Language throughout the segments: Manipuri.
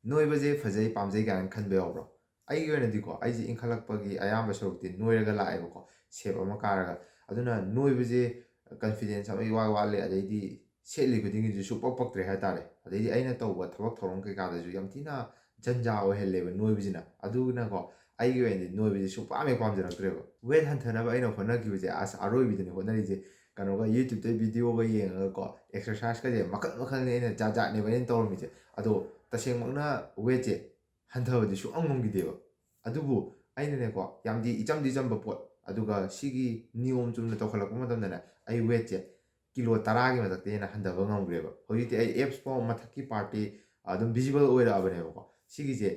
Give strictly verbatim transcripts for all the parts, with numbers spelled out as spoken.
ꯅꯣꯏꯕꯁꯦ ꯐꯖꯩ ꯄꯥꯝꯖꯩ ꯀꯥꯏꯅ ꯈꯟꯕ ꯌꯥꯎꯕ꯭ꯔꯣ? ꯑꯩꯒꯤ ꯑꯣꯏꯅꯗꯤꯀꯣ, ꯑꯩꯁꯦ ꯏꯟꯈꯠꯂꯛꯄꯒꯤ ꯑꯌꯥꯝꯕ ꯁꯔꯨꯛꯇꯤ ꯅꯣꯏꯔꯒ ꯂꯥꯛꯑꯦꯕꯀꯣ, ꯁꯦꯞ ꯑꯃ ꯀꯥꯔꯒ꯫ ꯑꯗꯨꯅ ꯅꯣꯏꯕꯁꯦ ꯀꯟꯐꯤꯗꯦꯟꯁ ꯑꯃ ꯏꯋꯥꯠ ꯋꯥꯠꯂꯦ, ꯑꯗꯩꯗꯤ ꯁꯦꯠꯂꯤ ꯈꯨꯗꯤꯡꯒꯤꯁꯨ ꯁꯨꯛꯄꯛ ꯄꯛꯇ꯭ꯔꯦ ꯍꯥꯏꯇꯥꯔꯦ꯫ ꯑꯗꯩꯗꯤ ꯑꯩꯅ ꯇꯧꯕ ꯊꯕꯛ ꯊꯧꯔꯝ ꯀꯩꯀꯥꯗꯁꯨ ꯌꯥꯝ ꯊꯤꯅ ꯖꯟꯖꯥ ꯑꯣꯏꯍꯜꯂꯦꯕ ꯅꯣꯏꯕꯁꯤꯅ꯫ ꯑꯗꯨꯅꯀꯣ, ꯑꯩꯒꯤ ꯑꯣꯏꯅꯗꯤ ꯅꯣꯏꯕꯁꯦ ꯁꯨꯛꯄꯥꯝ ꯍꯦꯛ ꯄꯥꯝꯖꯔꯛꯇ꯭ꯔꯦꯕ꯫ ꯋꯦꯠ ꯍꯟꯊꯅꯕ ꯑꯩꯅ ꯍꯣꯠꯅꯈꯤꯕꯁꯦ ꯑꯁ ꯑꯔꯣꯏꯕꯤꯗꯅꯦ ꯍꯣꯠꯅꯔꯤꯁꯦ꯫ ꯀꯩꯅꯣꯒ YouTube-ꯇ ꯚꯤꯗꯤꯑꯣꯒ ꯌꯦꯡꯉꯒꯀꯣ, ꯑꯦꯛꯁꯔꯁꯥꯏꯁꯀꯁꯦ ꯃꯈꯜ ꯃꯈꯜꯅꯦ ꯑꯩꯅ ꯖꯥꯠ ꯖꯥꯠꯅꯦꯕ ꯑꯩꯅ ꯇꯧꯔꯝꯃꯤꯁꯦ꯫ ꯑꯗꯣ ꯇꯁꯦꯡꯃꯛꯅ ꯋꯦꯠꯁꯦ ꯍꯟꯊꯕꯗꯤ ꯁꯨꯛꯉꯝ ꯉꯝꯈꯤꯗꯦꯕ꯫ ꯑꯗꯨꯕꯨ ꯑꯩꯅꯅꯦꯀꯣ, ꯌꯥꯝꯗꯤ ꯏꯆꯝꯗꯤ ꯆꯝꯕ ꯄꯣꯠ, ꯑꯗꯨꯒ ꯁꯤꯒꯤ ꯅꯤꯌꯣꯝ ꯆꯨꯝꯅ ꯇꯧꯈꯠꯂꯛꯄ ꯃꯇꯝꯗꯅꯦ, ꯑꯩ ꯋꯦꯠꯁꯦ ꯀꯤꯂꯣ ꯇꯔꯥꯒꯤ ꯃꯊꯛꯇ ꯍꯦꯟꯅ ꯍꯟꯊꯕ ꯉꯝꯈ꯭ꯔꯦꯕ꯫ ꯍꯧꯖꯤꯛꯇꯤ ꯑꯩ ꯑꯦꯞꯁ ꯐꯥꯎ ꯃꯊꯛꯀꯤ ꯄꯥꯔꯠꯇꯤ ꯑꯗꯨꯝ ꯚꯤꯖꯤꯕꯜ ꯑꯣꯏꯔꯛꯑꯕꯅꯦꯕꯀꯣ꯫ ꯁꯤꯒꯤꯁꯦ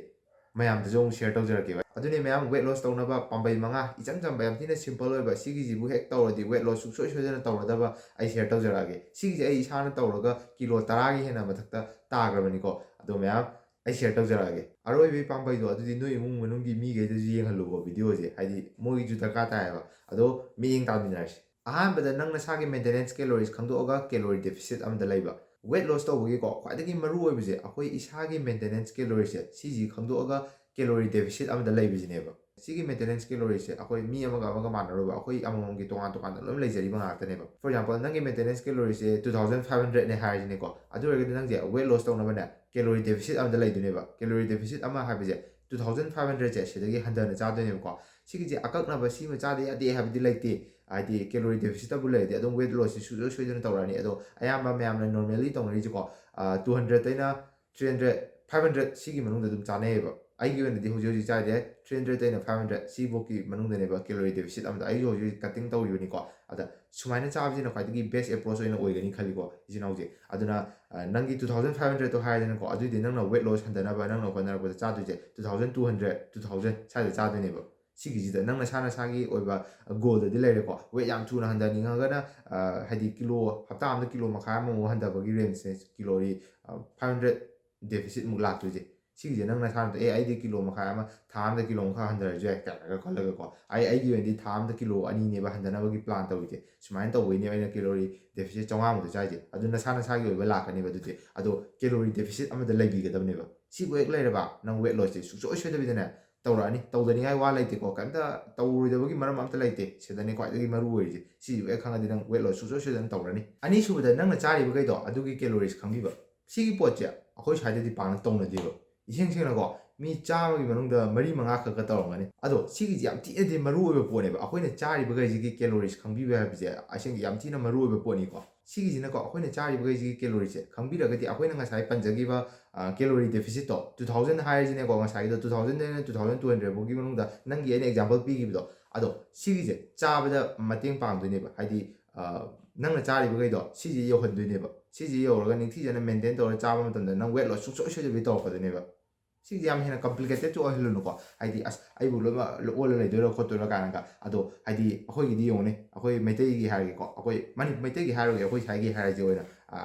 ꯃꯌꯥꯝꯗꯁꯨ ꯑꯃꯨꯛ ꯁꯤꯌꯔ ꯇꯧꯖꯔꯛꯀꯦꯕ꯫ ꯑꯗꯨꯅꯦ ꯃꯌꯥꯝ, ꯋꯦꯠ ꯂꯣꯁ ꯇꯧꯅꯕ ꯄꯥꯝꯕꯩ ꯃꯉꯥ, ꯏꯆꯝ ꯆꯝꯕ, ꯌꯥꯝ ꯊꯤꯅ ꯁꯤꯝꯄꯜ ꯑꯣꯏꯕ, ꯁꯤꯒꯤꯁꯤꯕꯨ ꯍꯦꯛ ꯇꯧꯔꯗꯤ ꯋꯦꯠ ꯂꯣꯁ ꯁꯨꯡꯁꯣꯏ ꯁꯣꯏꯗꯅ ꯇꯧꯔꯗꯕ ꯑꯩ ꯁꯤꯌꯔ ꯇꯧꯖꯔꯛꯑꯒꯦ꯫ ꯁꯤꯒꯤꯁꯦ ꯑꯩ ꯏꯁꯥꯅ ꯇꯧꯔꯒ ꯀꯤꯂꯣ ꯇꯔꯥꯒꯤ ꯍꯦꯟꯅ ꯃꯊꯛꯇ ꯇꯥꯈ꯭ꯔꯕꯅꯤꯀꯣ꯫ ꯑꯗꯣ ꯃꯌꯥꯝ, ꯑꯩ ꯁꯤꯌꯔ ꯇꯧꯖꯔꯛꯑꯒꯦ꯫ ꯑꯔꯣꯏꯕꯒꯤ ꯄꯥꯝꯕꯩꯗꯣ ꯑꯗꯨꯗꯤ ꯅꯣꯏ ꯏꯃꯨꯡ ꯃꯅꯨꯡꯒꯤ ꯃꯤꯈꯩꯗꯁꯨ ꯌꯦꯡꯍꯜꯂꯨꯀꯣ ꯚꯤꯗꯤꯑꯣꯁꯦ, ꯍꯥꯏꯗꯤ ꯃꯣꯏꯒꯤꯁꯨ ꯗꯔꯀꯥꯔ ꯇꯥꯏꯌꯦꯕ꯫ ꯑꯗꯣ ꯃꯤꯠꯌꯦꯡ ꯇꯥꯃꯤꯟꯅꯔꯁꯤ꯫ ꯑꯍꯥꯟꯕꯗ ꯅꯪ ꯅꯁꯥꯒꯤ ꯃꯦꯟꯇꯦꯅꯦꯟꯁ ꯀꯦꯂꯣꯔꯤꯁ ꯈꯪꯗꯣꯛꯑꯒ ꯀꯦꯂꯣꯔꯤ ꯗꯦꯐꯤꯁꯤꯠ ꯑꯃꯗ ꯂꯩꯕ꯫ ꯋꯦꯠ ꯂꯣꯁ ꯇꯧꯕꯒꯤꯀꯣ ꯈ꯭ꯋꯥꯏꯗꯒꯤ ꯃꯔꯨ ꯑꯣꯏꯕꯁꯦ ꯑꯩꯈꯣꯏ ꯏꯁꯥꯒꯤ ꯃꯦꯟꯇꯦꯅꯦꯟꯁ ꯀꯦꯂꯣꯔꯤꯁꯦ ꯁꯤꯁꯤ ꯈꯪꯗꯣꯛꯑꯒ ꯀꯦꯂꯣꯔꯤ ꯗꯦꯐꯤꯁꯤꯠ ꯑꯃꯗ ꯂꯩꯕꯁꯤꯅꯦꯕ꯫ ꯁꯤꯒꯤ ꯃꯦꯟꯇꯦꯅꯦꯟꯁ ꯀꯦꯂꯣꯔꯤꯁꯦ ꯑꯩꯈꯣꯏ ꯃꯤ ꯑꯃꯒ ꯑꯃꯒ ꯃꯥꯟꯅꯔꯣꯏꯕ, ꯑꯩꯈꯣꯏ ꯑꯃꯃꯝꯒꯤ ꯇꯣꯉꯥꯟ ꯇꯣꯉꯥꯟꯅ ꯂꯣꯏꯅ ꯂꯩꯖꯔꯤꯕ ꯉꯥꯛꯇꯅꯦꯕ꯫ For example, ꯅꯪꯒꯤ ꯃꯦꯟꯇꯦꯅꯦꯟꯁ ꯀꯦꯂꯣꯔꯤꯁꯦ two thousand five hundredꯅꯦ ꯍꯥꯏꯔꯁꯤꯅꯦꯀꯣ, ꯑꯗꯨ ꯑꯣꯏꯔꯒꯗꯤ ꯅꯪꯁꯦ ꯋꯦꯠ ꯂꯣꯁ ꯇꯧꯅꯕꯅꯦ ꯀꯦꯂꯣꯔꯤ ꯗꯦꯐꯤꯁꯤꯠ ꯑꯃꯗ ꯂꯩꯗꯣꯏꯅꯦꯕ꯫ ꯀꯦꯂꯣꯔꯤ ꯗꯦꯐꯤꯁꯤꯠ ꯑꯃ ꯍꯥꯏꯕꯁꯦ two thousand five hundredꯁꯦ ꯁꯤꯗꯒꯤ ꯍꯟꯊꯅ ꯆꯥꯗꯣꯏꯅꯦꯕꯀꯣ꯫ ꯁꯤꯒꯤꯁꯦ ꯑꯀꯛꯅꯕ ꯁꯤꯃ ꯆꯥꯗ ꯌꯥꯗꯦ ꯍꯥꯏꯕꯗꯤ ꯂꯩꯇꯦ꯫ ꯍꯥꯏꯗꯤ ꯀꯦꯂꯣꯔꯤ ꯗꯦꯐꯤꯁꯤꯠꯇꯕꯨ ꯂꯩꯔꯗꯤ ꯑꯗꯨꯝ ꯋꯦꯠ ꯂꯣꯁꯁꯤ ꯁꯨꯡꯁꯣꯏ ꯁꯣꯏꯗꯅ ꯇꯧꯔꯛꯑꯅꯤ꯫ ꯑꯗꯣ ꯑꯌꯥꯝꯕ ꯃꯌꯥꯝꯅ normally ꯇꯧꯅꯔꯤꯁꯦꯀꯣ, two hundredꯇꯩꯅ three hundred, five hundred ꯁꯤꯒꯤ ꯃꯅꯨꯡꯗ ꯑꯗꯨꯝ ꯆꯥꯅꯩꯌꯦꯕ꯫ ꯑꯩꯒꯤ ꯑꯣꯏꯅꯗꯤ ꯍꯧꯖꯤꯛ ꯍꯧꯖꯤꯛ ꯆꯥꯔꯤꯁꯦ three hundredꯇꯩꯅ five hundred ꯁꯤꯐꯧꯀꯤ ꯃꯅꯨꯡꯗꯅꯦꯕ ꯀꯦꯂꯣꯔꯤ ꯗꯦꯐꯤꯁꯤꯠ ꯑꯃꯗ꯫ ꯑꯩꯁꯨ ꯍꯧꯖꯤꯛ ꯍꯧꯖꯤꯛ ꯀꯠꯇꯤꯡ ꯇꯧꯔꯤꯕꯅꯤꯀꯣ꯫ ꯑꯗ ꯁꯨꯃꯥꯏꯅ ꯆꯥꯕꯁꯤꯅ ꯈ꯭ꯋꯥꯏꯗꯒꯤ ꯕꯦꯁ ꯑꯦꯄ꯭ꯔꯣꯆ ꯑꯣꯏꯅ ꯑꯣꯏꯒꯅꯤ ꯈꯜꯂꯤꯀꯣ, ꯏꯆꯤꯟ ꯏꯅꯥꯎꯁꯦ꯫ ꯑꯗꯨꯅ, ꯑ, ꯅꯪꯒꯤ two thousand five hundredꯇꯣ ꯍꯥꯏꯔꯦꯗꯅꯀꯣ, ꯑꯗꯨꯏꯗꯤ ꯅꯪꯅ ꯋꯦꯠ ꯂꯣꯁ ꯍꯟꯊꯅꯕ ꯅꯪꯅ ꯍꯣꯠꯅꯔꯛꯄꯗ ꯆꯥꯗꯣꯏꯁꯦ two thousand two hundred, two thousand ꯁ꯭ꯋꯥꯏꯗ ꯆꯥꯗꯣꯏꯅꯦꯕ꯫ ꯁꯤꯒꯤꯁꯤꯗ ꯅꯪ ꯅꯁꯥ ꯅꯁꯥꯒꯤ ꯑꯣꯏꯕ ꯒꯣꯜꯗꯗꯤ ꯂꯩꯔꯦꯀꯣ꯫ ꯋꯦꯠ ꯌꯥꯝ ꯊꯨꯅ ꯍꯟꯊꯅꯤꯡꯉꯒꯅ, ꯑ, ꯍꯥꯏꯗꯤ ꯀꯤꯂꯣ, ꯍꯞꯇꯥ ꯑꯃꯗ ꯀꯤꯂꯣ ꯃꯈꯥꯏ ꯑꯃꯃꯨꯛ ꯍꯟꯊꯕꯒꯤ ꯔꯦꯟꯖꯁꯦ, ꯀꯤꯂꯣꯔꯤ, ꯑ, five hundred ꯗꯦꯐꯤꯁꯤꯠꯃꯨꯛ ꯂꯥꯛꯇꯣꯏꯁꯦ꯫ ꯁꯤꯒꯤꯁꯦ ꯅꯪ ꯅꯁꯥꯅ ꯑꯦ ꯑꯩꯗꯤ ꯀꯤꯂꯣ ꯃꯈꯥꯏ ꯑꯃ ꯊꯥ ꯑꯃꯗ ꯀꯤꯂꯣ ꯃꯈꯥꯏ ꯍꯟꯊꯔꯁꯨ ꯌꯥꯏ ꯀꯥꯏꯅꯒ ꯈꯜꯂꯒꯀꯣ, ꯑꯩ ꯑꯩꯒꯤ ꯑꯣꯏꯅꯗꯤ ꯊꯥ ꯑꯃꯗ ꯀꯤꯂꯣ ꯑꯅꯤꯅꯦꯕ ꯍꯟꯊꯅꯕꯒꯤ ꯄ꯭ꯂꯥꯟ ꯇꯧꯔꯤꯁꯦ, ꯁꯨꯃꯥꯏꯅ ꯇꯧꯕꯩꯅꯦꯕ ꯑꯩꯅ ꯀꯦꯂꯣꯔꯤ ꯗꯦꯐꯤꯁꯤꯠ ꯆꯥꯝꯃꯉꯥꯃꯨꯛꯇ ꯆꯥꯏꯁꯦ꯫ ꯑꯗꯨ ꯅꯁꯥ ꯅꯁꯥꯒꯤ ꯑꯣꯏꯕ ꯂꯥꯛꯀꯅꯦꯕ꯫ ꯑꯗꯨꯗꯤ ꯑꯗꯣ ꯀꯦꯂꯣꯔꯤ ꯗꯦꯐꯤꯁꯤꯠ ꯑꯃꯗ ꯂꯩꯕꯤꯒꯗꯕꯅꯦꯕ꯫ ꯁꯤꯕꯨ ꯍꯦꯛ ꯂꯩꯔꯕ ꯅꯪ ꯋꯦꯠ ꯂꯣꯁꯁꯦ ꯁꯨꯡꯁꯣꯏ ꯁꯣꯏꯗꯕꯤꯗꯅꯦ ꯇꯧꯔꯛꯑꯅꯤ꯫ ꯇꯧꯗꯅꯤꯡꯉꯥꯏ ꯋꯥ ꯂꯩꯇꯦꯀꯣ, ꯀꯩꯝꯇ ꯇꯧꯔꯣꯏꯗꯕꯒꯤ ꯃꯔꯝ ꯑꯝꯇ ꯂꯩꯇꯦ꯫ ꯁꯤꯗꯅꯦ ꯈ꯭ꯋꯥꯏꯗꯒꯤ ꯃꯔꯨ ꯑꯣꯏꯔꯤꯁꯦ, ꯁꯤꯁꯤꯕꯨ ꯍꯦꯛ ꯈꯪꯉꯗꯤ ꯅꯪ ꯋꯦꯠ ꯂꯣꯁ ꯁꯨꯡꯁꯣꯏ ꯁꯣꯏꯗꯅ ꯇꯧꯔꯅꯤ꯫ ꯑꯅꯤꯁꯨꯕꯗ ꯅꯪꯅ ꯆꯥꯔꯤꯕꯈꯩꯗꯣ ꯑꯗꯨꯒꯤ ꯀꯦꯂꯣꯔꯤꯁ ꯈꯪꯕꯤꯕ꯫ ꯁꯤꯒꯤ ꯄꯣꯠꯁꯦ ꯑꯩꯈꯣꯏ ꯁ꯭ꯋꯥꯏꯗꯗꯤ ꯄꯥꯛꯅ ꯇꯧꯅꯗꯦꯕ꯫ ꯏꯁꯦꯡ ꯁꯦꯡꯅꯀꯣ, ꯃꯤ ꯆꯥꯝꯃꯒꯤ ꯃꯅꯨꯡꯗ ꯃꯔꯤ ꯃꯉꯥ ꯈꯛꯀ ꯇꯧꯔꯝꯒꯅꯤ꯫ ꯑꯗꯣ ꯁꯤꯒꯤꯁꯤ ꯌꯥꯝ ꯊꯤꯅꯗꯤ ꯃꯔꯨ ꯑꯣꯏꯕ ꯄꯣꯠꯅꯦꯕ꯫ ꯑꯩꯈꯣꯏꯅ ꯆꯥꯔꯤꯕꯈꯩꯁꯤꯒꯤ ꯀꯦꯂꯣꯔꯤꯁ ꯈꯪꯕꯤꯕ ꯍꯥꯏꯕꯁꯦ ꯑꯁꯦꯡ ꯌꯥꯝ ꯊꯤꯅ ꯃꯔꯨ ꯑꯣꯏꯕ ꯄꯣꯠꯅꯤꯀꯣ꯫ ꯁꯤꯒꯤꯁꯤꯅꯀꯣ, ꯑꯩꯈꯣꯏꯅ ꯆꯥꯔꯤꯕꯈꯩꯁꯤꯒꯤ ꯀꯦꯂꯣꯔꯤꯁꯦ ꯈꯪꯕꯤꯔꯒꯗꯤ, ꯑꯩꯈꯣꯏꯅ ꯉꯁꯥꯏ ꯄꯟꯖꯈꯤꯕ ꯀꯦꯂꯣꯔꯤ ꯗꯦꯐꯤꯁꯤꯠꯇꯣ, ꯇꯨ ꯊꯥꯎꯖꯟ ꯍꯥꯏꯔꯤꯁꯤꯅꯦꯀꯣ, ꯉꯁꯥꯏꯒꯤꯗꯣ ꯇꯨ ꯊꯥꯎꯖꯟꯗꯩꯅ ꯇꯨ ꯊꯥꯎꯖꯟ ꯇꯨ ꯍꯟꯗ꯭ꯔꯦꯗ ꯐꯥꯎꯒꯤ ꯃꯅꯨꯡꯗ ꯅꯪꯒꯤ ꯑꯩꯅ ꯑꯦꯛꯖꯥꯝꯄꯜ ꯄꯤꯈꯤꯕꯗꯣ, ꯑꯗꯣ ꯁꯤꯒꯤꯁꯦ ꯆꯥꯕꯗ ꯃꯇꯦꯡ ꯄꯥꯡꯗꯣꯏꯅꯦꯕ꯫ ꯍꯥꯏꯗꯤ ꯅꯪꯅ ꯆꯥꯔꯤꯕꯈꯩꯗꯣ ꯁꯤꯁꯦ ꯌꯧꯍꯟꯗꯣꯏꯅꯦꯕ꯫ ꯁꯤꯁꯦ ꯌꯧꯔꯒ ꯅꯤꯡꯊꯤꯖꯅ ꯃꯦꯟꯇꯦꯟ ꯇꯧꯔ ꯆꯥꯕ ꯃꯇꯝꯗ ꯅꯪ ꯋꯦꯠ ꯂꯣꯁ ꯁꯨꯡꯁꯣꯏ ꯁꯣꯏꯗꯕꯤ ꯇꯧꯔꯛꯀꯗꯣꯏꯅꯦꯕ꯫ ꯁꯤꯁꯦ ꯌꯥꯝ ꯍꯦꯟꯅ ꯀꯝꯄ꯭ꯂꯤꯀꯦꯇꯦꯠꯁꯨ ꯑꯣꯏꯍꯜꯂꯨꯅꯨꯀꯣ꯫ ꯍꯥꯏꯗꯤ ꯑꯁ ꯑꯩꯕꯨ ꯂꯣꯏꯅꯃꯛ ꯑꯣꯜꯂ ꯂꯩꯗꯣꯏꯔꯥ ꯈꯣꯠꯇꯣꯏꯔꯥ ꯀꯥꯏꯅꯒ꯫ ꯑꯗꯣ ꯍꯥꯏꯗꯤ ꯑꯩꯈꯣꯏꯒꯤꯗꯤ ꯌꯦꯡꯉꯨꯅꯦ, ꯑꯩꯈꯣꯏ ꯃꯩꯇꯩꯒꯤ ꯍꯥꯏꯔꯒꯦꯀꯣ, ꯑꯩꯈꯣꯏ ꯃꯅꯤ ꯃꯩꯇꯩꯒꯤ ꯍꯥꯏꯔꯒꯦ, ꯑꯩꯈꯣꯏ ꯁ꯭ꯋꯥꯏꯒꯤ ꯍꯥꯏꯔꯁꯦ ꯑꯣꯏꯅ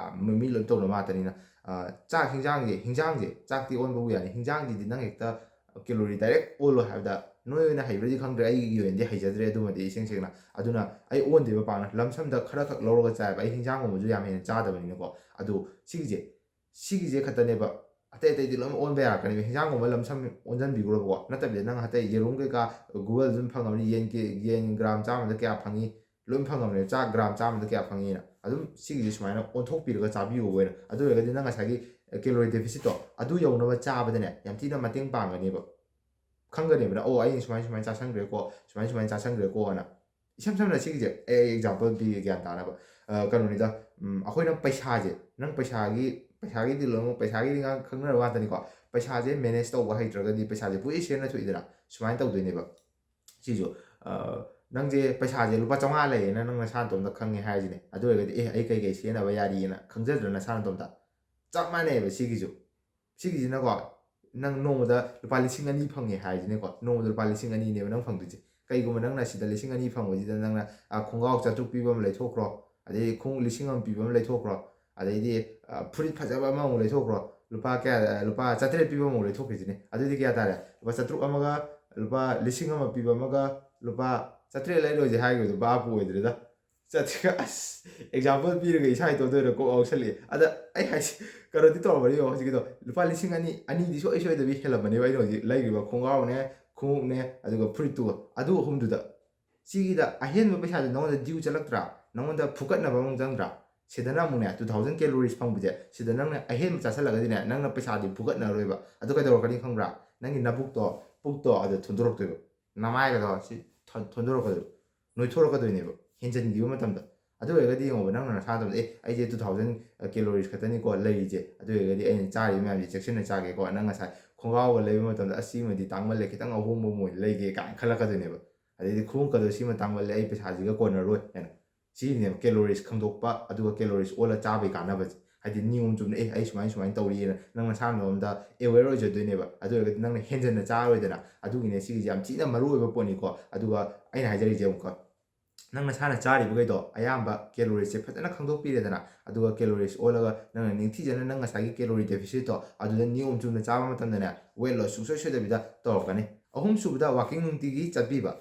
ꯃꯤ ꯂꯣꯏ ꯇꯧꯅꯕ ꯉꯥꯛꯇꯅꯤꯅ꯫ ꯆꯥꯛ ꯍꯤꯟꯖꯥꯡꯁꯦ, ꯍꯤꯟꯖꯥꯡꯁꯦ ꯆꯥꯛꯇꯤ ꯑꯣꯟꯕꯕꯨ ꯌꯥꯅꯤ, ꯍꯤꯟꯖꯥꯡꯁꯤꯗꯤ ꯅꯪ ꯍꯦꯛꯇ ꯀꯦꯂꯣꯔꯤ ꯗꯥꯏꯔꯦꯛ ꯑꯣꯜꯂꯣ ꯍꯥꯏꯕꯗ, ꯅꯣꯏ ꯑꯣꯏꯅ ꯍꯩꯕ꯭ꯔꯗꯤ ꯈꯪꯗ꯭ꯔꯦ, ꯑꯩꯒꯤ ꯑꯣꯏꯅꯗꯤ ꯍꯩꯖꯗ꯭ꯔꯦ ꯑꯗꯨꯃꯗꯤ ꯏꯁꯦꯡ ꯁꯦꯡꯅ꯫ ꯑꯗꯨꯅ ꯑꯩ ꯑꯣꯟꯗꯦꯕ ꯄꯥꯛꯅ, ꯂꯝꯁꯝꯗ ꯈꯔ ꯈꯛ ꯂꯧꯔꯒ ꯆꯥꯏꯕ꯫ ꯑꯩ ꯍꯤꯟꯖꯥꯡꯒꯨꯝꯕꯁꯨ ꯌꯥꯝ ꯍꯦꯟꯅ ꯆꯥꯗꯕꯅꯤꯅꯀꯣ꯫ ꯑꯗꯨ ꯁꯤꯒꯤꯁꯦ ꯁꯤꯒꯤꯁꯦ ꯈꯛꯇꯅꯦꯕ꯫ ꯑꯇꯩ ꯑꯇꯩꯗꯤ ꯂꯣꯏꯅ ꯑꯣꯟꯕ ꯌꯥꯔꯛꯀꯅꯦꯕ꯫ ꯍꯤꯟꯖꯥꯡꯒꯨꯝꯕ ꯂꯝꯁꯝ ꯑꯣꯟꯁꯤꯟꯕꯤꯈ꯭ꯔꯣꯕꯀꯣ꯫ ꯅꯠꯇꯕꯤꯗ ꯅꯪ ꯑꯇꯩ ꯌꯦꯔꯨꯝ ꯀꯩꯀꯥ Google ꯑꯗꯨꯝ ꯐꯪꯉꯕꯅꯤ, ꯌꯦꯟ ꯀꯦ ꯌꯦꯟ ꯒ꯭ꯔꯥꯝ ꯆꯥꯝꯃꯗ ꯀꯌꯥ ꯐꯪꯉꯤ ꯂꯣꯏ ꯐꯪꯉꯕꯅꯦꯕ꯫ ꯆꯥꯛ ꯒ꯭ꯔꯥꯝ ꯆꯥꯝꯃꯗ ꯀꯌꯥ ꯐꯪꯉꯤꯅ ꯑꯗꯨꯝ ꯁꯤꯒꯤꯁꯦ ꯁꯨꯃꯥꯏꯅ ꯑꯣꯟꯊꯣꯛꯄꯤꯔꯒ ꯆꯥꯕꯤꯌꯣꯕ ꯑꯣꯏꯅ꯫ ꯑꯗꯨ ꯑꯣꯏꯔꯒꯗꯤ ꯅꯪ ꯉꯁꯥꯏꯒꯤ ꯀꯦꯂꯣꯔꯤ ꯗꯦꯐꯤꯁꯤꯠꯇꯣ ꯑꯗꯨ ꯌꯧꯅꯕ ꯆꯥꯕꯗꯅꯦ ꯌꯥꯝ ꯊꯤꯅ ꯃꯇꯦꯡ ꯄꯥꯡꯒꯅꯦꯕ꯫ ꯈꯪꯒꯅꯦꯕ ꯅꯪ, "ꯑꯣ, ꯑꯩꯅ ꯁꯨꯃꯥꯏꯅ ꯁꯨꯃꯥꯏꯅ ꯆꯥꯁꯟꯈ꯭ꯔꯦꯀꯣ, ꯁꯨꯃꯥꯏꯅ ꯁꯨꯃꯥꯏꯅ ꯆꯥꯁꯟꯈ꯭ꯔꯦꯀꯣ" ꯍꯥꯏꯅ꯫ ꯏꯁꯝ ꯁꯝꯅ ꯁꯤꯒꯤꯁꯦ ꯑꯩ ꯑꯦꯛꯖꯥꯝꯄꯜ ꯄꯤꯒꯦ ꯒ꯭ꯌꯥꯟ ꯇꯥꯅꯕ꯫ ꯀꯩꯅꯣꯅꯤꯗ, ꯑꯩꯈꯣꯏꯅ ꯄꯩꯁꯥꯁꯦ, ꯅꯪ ꯄꯩꯁꯥꯒꯤ ꯄꯩꯁꯥꯒꯤꯗꯤ ꯂꯣꯏꯅꯃꯛ ꯄꯩꯁꯥꯒꯤꯗꯤ ꯉꯥꯡ ꯈꯪꯅꯔꯕ ꯉꯥꯛꯇꯅꯤꯀꯣ꯫ ꯄꯩꯁꯥꯁꯦ ꯃꯦꯅꯦꯖ ꯇꯧꯕ ꯍꯩꯇ꯭ꯔꯒꯗꯤ ꯄꯩꯁꯥꯁꯦ ꯄꯨꯡꯁꯤꯟ ꯁꯤꯖꯤꯟꯅ ꯊꯣꯛꯏꯗꯅ꯫ ꯁꯨꯃꯥꯏꯅ ꯇꯧꯗꯣꯏꯅꯦꯕ꯫ ꯁꯤꯁꯨ ꯅꯪꯁꯦ ꯄꯩꯁꯥꯁꯦ ꯂꯨꯄꯥ ꯆꯥꯝꯃꯉꯥ ꯂꯩꯌꯦꯅ ꯅꯪ ꯅꯁꯥ ꯅꯇꯣꯝꯇ ꯈꯪꯉꯦ ꯍꯥꯏꯔꯤꯁꯤꯅꯦ꯫ ꯑꯗꯨ ꯑꯣꯏꯔꯒꯗꯤ ꯑꯦ, ꯑꯩ ꯀꯩ ꯀꯩ ꯁꯤꯖꯤꯟꯅꯕ ꯌꯥꯔꯤꯅ ꯈꯪꯖꯗ꯭ꯔꯥ ꯅꯁꯥ ꯅꯇꯣꯝꯇ? ꯆꯞ ꯃꯥꯟꯅꯩꯑꯕ ꯁꯤꯒꯤꯁꯨ꯫ ꯁꯤꯒꯤꯁꯤꯅꯀꯣ, ꯅꯪ ꯅꯣꯡꯃꯗ ꯂꯨꯄꯥ ꯂꯤꯁꯤꯡ ꯑꯅꯤ ꯐꯪꯉꯦ ꯍꯥꯏꯔꯤꯁꯤꯅꯦꯀꯣ, ꯅꯣꯡꯃꯗ ꯂꯨꯄꯥ ꯂꯤꯁꯤꯡ ꯑꯅꯤꯅꯦꯕ ꯅꯪ ꯐꯪꯗꯣꯏꯁꯦ꯫ ꯀꯩꯒꯨꯝꯕ ꯅꯪꯅ ꯁꯤꯗ ꯂꯤꯁꯤꯡ ꯑꯅꯤ ꯐꯪꯕꯁꯤꯗ ꯅꯪꯅ ꯈꯣꯡꯒ꯭ꯔꯥꯎ ꯆꯥꯇ꯭ꯔꯨꯛ ꯄꯤꯕ ꯑꯃ ꯂꯩꯊꯣꯛꯈ꯭ꯔꯣ, ꯑꯗꯩꯗꯤ ꯈꯣꯡꯎꯞ ꯂꯤꯁꯤꯡ ꯑꯃ ꯄꯤꯕ ꯑꯃ ꯂꯩꯊꯣꯛꯈ꯭ꯔꯣ, ꯑꯗꯩꯗꯤ ꯐꯨꯔꯤꯠ ꯐꯖꯕ ꯑꯃꯃꯨꯛ ꯂꯩꯊꯣꯛꯈ꯭ꯔꯣ, ꯂꯨꯄꯥ ꯀꯌꯥ, ꯂꯨꯄꯥ ꯆꯥꯇ꯭ꯔꯦꯠ ꯄꯤꯕ ꯑꯃꯨꯛ ꯂꯩꯊꯣꯛꯈꯤꯁꯤꯅꯦ꯫ ꯑꯗꯨꯗꯤ ꯀꯌꯥ ꯇꯥꯔꯦ? ꯂꯨꯄꯥ ꯆꯥꯇ꯭ꯔꯨꯛ ꯑꯃꯒ, ꯂꯨꯄꯥ ꯂꯤꯁꯤꯡ ꯑꯃ ꯄꯤꯕ ꯑꯃꯒ, ꯂꯨꯄꯥ ꯆꯥꯇ꯭ꯔꯦꯠ ꯂꯩꯔꯣꯏꯁꯦ ꯍꯥꯏꯈꯤꯕꯗꯣ ꯚꯥꯞꯄꯨ ꯑꯣꯏꯗ꯭ꯔꯦꯗ꯫ ꯆꯠꯈ꯭ꯔꯦ꯫ ꯑꯁ, ꯑꯦꯛꯖꯥꯝꯄꯜ ꯄꯤꯔꯒ ꯏꯁꯥ ꯏꯇꯣꯝꯇ ꯑꯣꯏꯅ ꯀꯣꯛ ꯉꯥꯎꯁꯜꯂꯛꯑꯦ꯫ ꯑꯗ ꯑꯩ ꯍꯥꯏꯁꯦ, ꯀꯩꯅꯣꯗꯤ ꯇꯧꯔꯝꯃꯅꯤꯕ ꯍꯧꯖꯤꯛꯀꯤꯗꯣ꯫ ꯂꯨꯄꯥ ꯂꯤꯁꯤꯡ ꯑꯅꯤ, ꯑꯅꯤꯗꯤ ꯁꯨꯡꯁꯣꯏ ꯁꯣꯏꯗꯕꯤ ꯍꯦꯜꯂꯝꯃꯅꯦꯕ ꯑꯩꯅ ꯍꯧꯖꯤꯛ ꯂꯩꯔꯤꯕ ꯈꯣꯡꯒ꯭ꯔꯥꯎꯅꯦ, ꯈꯣꯡꯎꯞꯅꯦ, ꯑꯗꯨꯒ ꯐꯨꯔꯤꯠꯇꯨꯒ, ꯑꯗꯨ ꯑꯍꯨꯝꯗꯨꯗ꯫ ꯁꯤꯒꯤꯗ ꯑꯍꯦꯟꯕ ꯄꯩꯁꯥꯗꯨ ꯅꯉꯣꯟꯗ ꯗ꯭ꯌꯨ ꯆꯠꯂꯛꯇ꯭ꯔꯥ? ꯅꯉꯣꯟꯗ ꯐꯨꯀꯠꯅꯕ ꯑꯃꯨꯛ ꯆꯪꯗ꯭ꯔꯥ? ꯁꯤꯗꯅ ꯑꯃꯨꯛꯅꯦ, two thousand calories ꯐꯪꯕꯁꯦ, ꯁꯤꯗ ꯅꯪꯅ ꯑꯍꯦꯟꯕ ꯆꯥꯁꯤꯜꯂꯒꯗꯤꯅꯦ, ꯅꯪꯅ ꯄꯩꯁꯥꯗꯤ ꯐꯨꯀꯠꯅꯔꯣꯏꯕ꯫ ꯑꯗꯨ ꯀꯩꯗꯧꯔꯛꯀꯅꯤ ꯈꯪꯕ꯭ꯔꯥ? ꯅꯪꯒꯤ ꯅꯕꯨꯛꯇꯣ, ꯄꯨꯛꯇꯣ ꯑꯗꯨ ꯊꯣꯟꯗꯣꯔꯛꯇꯣꯏꯕ꯫ ꯅꯃꯥꯏꯒꯗꯣ ꯁꯤ ꯊꯣꯟ-, ꯊꯣꯟꯗꯣꯔꯛꯀꯗꯣꯏꯕ, ꯅꯣꯏꯊꯣꯔꯛꯀꯗꯣꯏꯅꯦꯕ ꯍꯦꯟꯖꯟꯈꯤꯕ ꯃꯇꯝꯗ꯫ ꯑꯗꯨ ꯑꯣꯏꯔꯒꯗꯤ ꯌꯦꯡꯉꯣꯕ, ꯅꯪꯅ ꯅꯁꯥ ꯅꯇꯣꯝꯇ, "ꯑꯦ, ꯑꯩꯁꯦ two thousand calories ꯈꯛꯇꯅꯤꯀꯣ ꯂꯩꯔꯤꯁꯦ, ꯑꯗꯨ ꯑꯣꯏꯔꯒꯗꯤ ꯑꯩꯅ ꯆꯥꯔꯤꯕ ꯃꯌꯥꯝꯁꯦ ꯆꯦꯛꯁꯤꯟꯅ ꯆꯥꯒꯦꯀꯣ"꯫ ꯅꯪ ꯉꯁꯥꯏ ꯈꯣꯡꯒ꯭ꯔꯥꯎꯒ ꯂꯩꯕ ꯃꯇꯝꯗ, "ꯑꯁ, ꯁꯤꯃꯗꯤ ꯇꯥꯡꯃꯜꯂꯦ, ꯈꯤꯇꯪ ꯑꯍꯣꯡꯕ ꯑꯃ ꯑꯣꯏꯅ ꯂꯩꯒꯦ" ꯀꯥꯏꯅ ꯈꯜꯂꯛꯀꯗꯣꯏꯅꯦꯕ꯫ ꯑꯗꯩꯗꯤ, "ꯈꯣꯡꯎꯞꯀꯗꯣ ꯁꯤꯃ ꯇꯥꯡꯃꯜꯂꯦ, ꯑꯩ ꯄꯩꯁꯥꯁꯤꯒ ꯀꯣꯟꯅꯔꯣꯏ" ꯍꯥꯏꯅ꯫ ꯁꯤꯅꯦꯕ calories ꯈꯪꯗꯣꯛꯄ ꯑꯗꯨꯒ calories ꯑꯣꯜꯂ ꯆꯥꯕꯒꯤ ꯀꯥꯟꯅꯕꯁꯦ꯫ ꯍꯥꯏꯗꯤ ꯅꯤꯌꯣꯝ ꯆꯨꯝꯅ, "ꯑꯦ, ꯑꯩ ꯁꯨꯃꯥꯏꯅ ꯁꯨꯃꯥꯏꯅ ꯇꯧꯔꯤꯑꯅ" ꯅꯪ ꯅꯁꯥ ꯅꯇꯣꯝꯇ aware ꯑꯣꯏꯖꯗꯣꯏꯅꯦꯕ꯫ ꯑꯗꯨ ꯑꯣꯏꯔꯒꯗꯤ ꯅꯪꯅ ꯍꯦꯟꯖꯟꯅ ꯆꯥꯔꯣꯏꯗꯅ꯫ ꯑꯗꯨꯒꯤꯅꯦ ꯁꯤꯒꯤꯁꯦ ꯌꯥꯝ ꯊꯤꯅ ꯃꯔꯨ ꯑꯣꯏꯕ ꯄꯣꯠꯅꯤꯀꯣ꯫ ꯑꯗꯨꯒ ꯑꯩꯅ ꯍꯥꯏꯖꯔꯤꯁꯦ ꯑꯃꯨꯛꯀ, ꯅꯪ ꯅꯁꯥꯅ ꯆꯥꯔꯤꯕꯈꯩꯗꯣ ꯑꯌꯥꯝꯕ calories ꯁꯦ ꯐꯖꯅ ꯈꯪꯗꯣꯛꯄꯤꯔꯦꯗꯅ, ꯑꯗꯨꯒ calories ꯑꯣꯜꯂꯒ ꯅꯪꯅ ꯅꯤꯡꯊꯤꯖꯅ ꯅꯪ ꯉꯁꯥꯏꯒꯤ calorie deficit ꯇꯣ ꯑꯗꯨꯗ ꯅꯤꯌꯣꯝ ꯆꯨꯝꯅ ꯆꯥꯕ ꯃꯇꯝꯗꯅꯦ, weight loss ꯁꯨꯡꯁꯣꯏ ꯁꯣꯏꯗꯕꯤꯗ ꯇꯧꯔꯛꯀꯅꯤ꯫ ꯑꯍꯨꯝꯁꯨꯕꯗ, walking ꯅꯨꯡꯇꯤꯒꯤ ꯆꯠꯄꯤꯕ꯫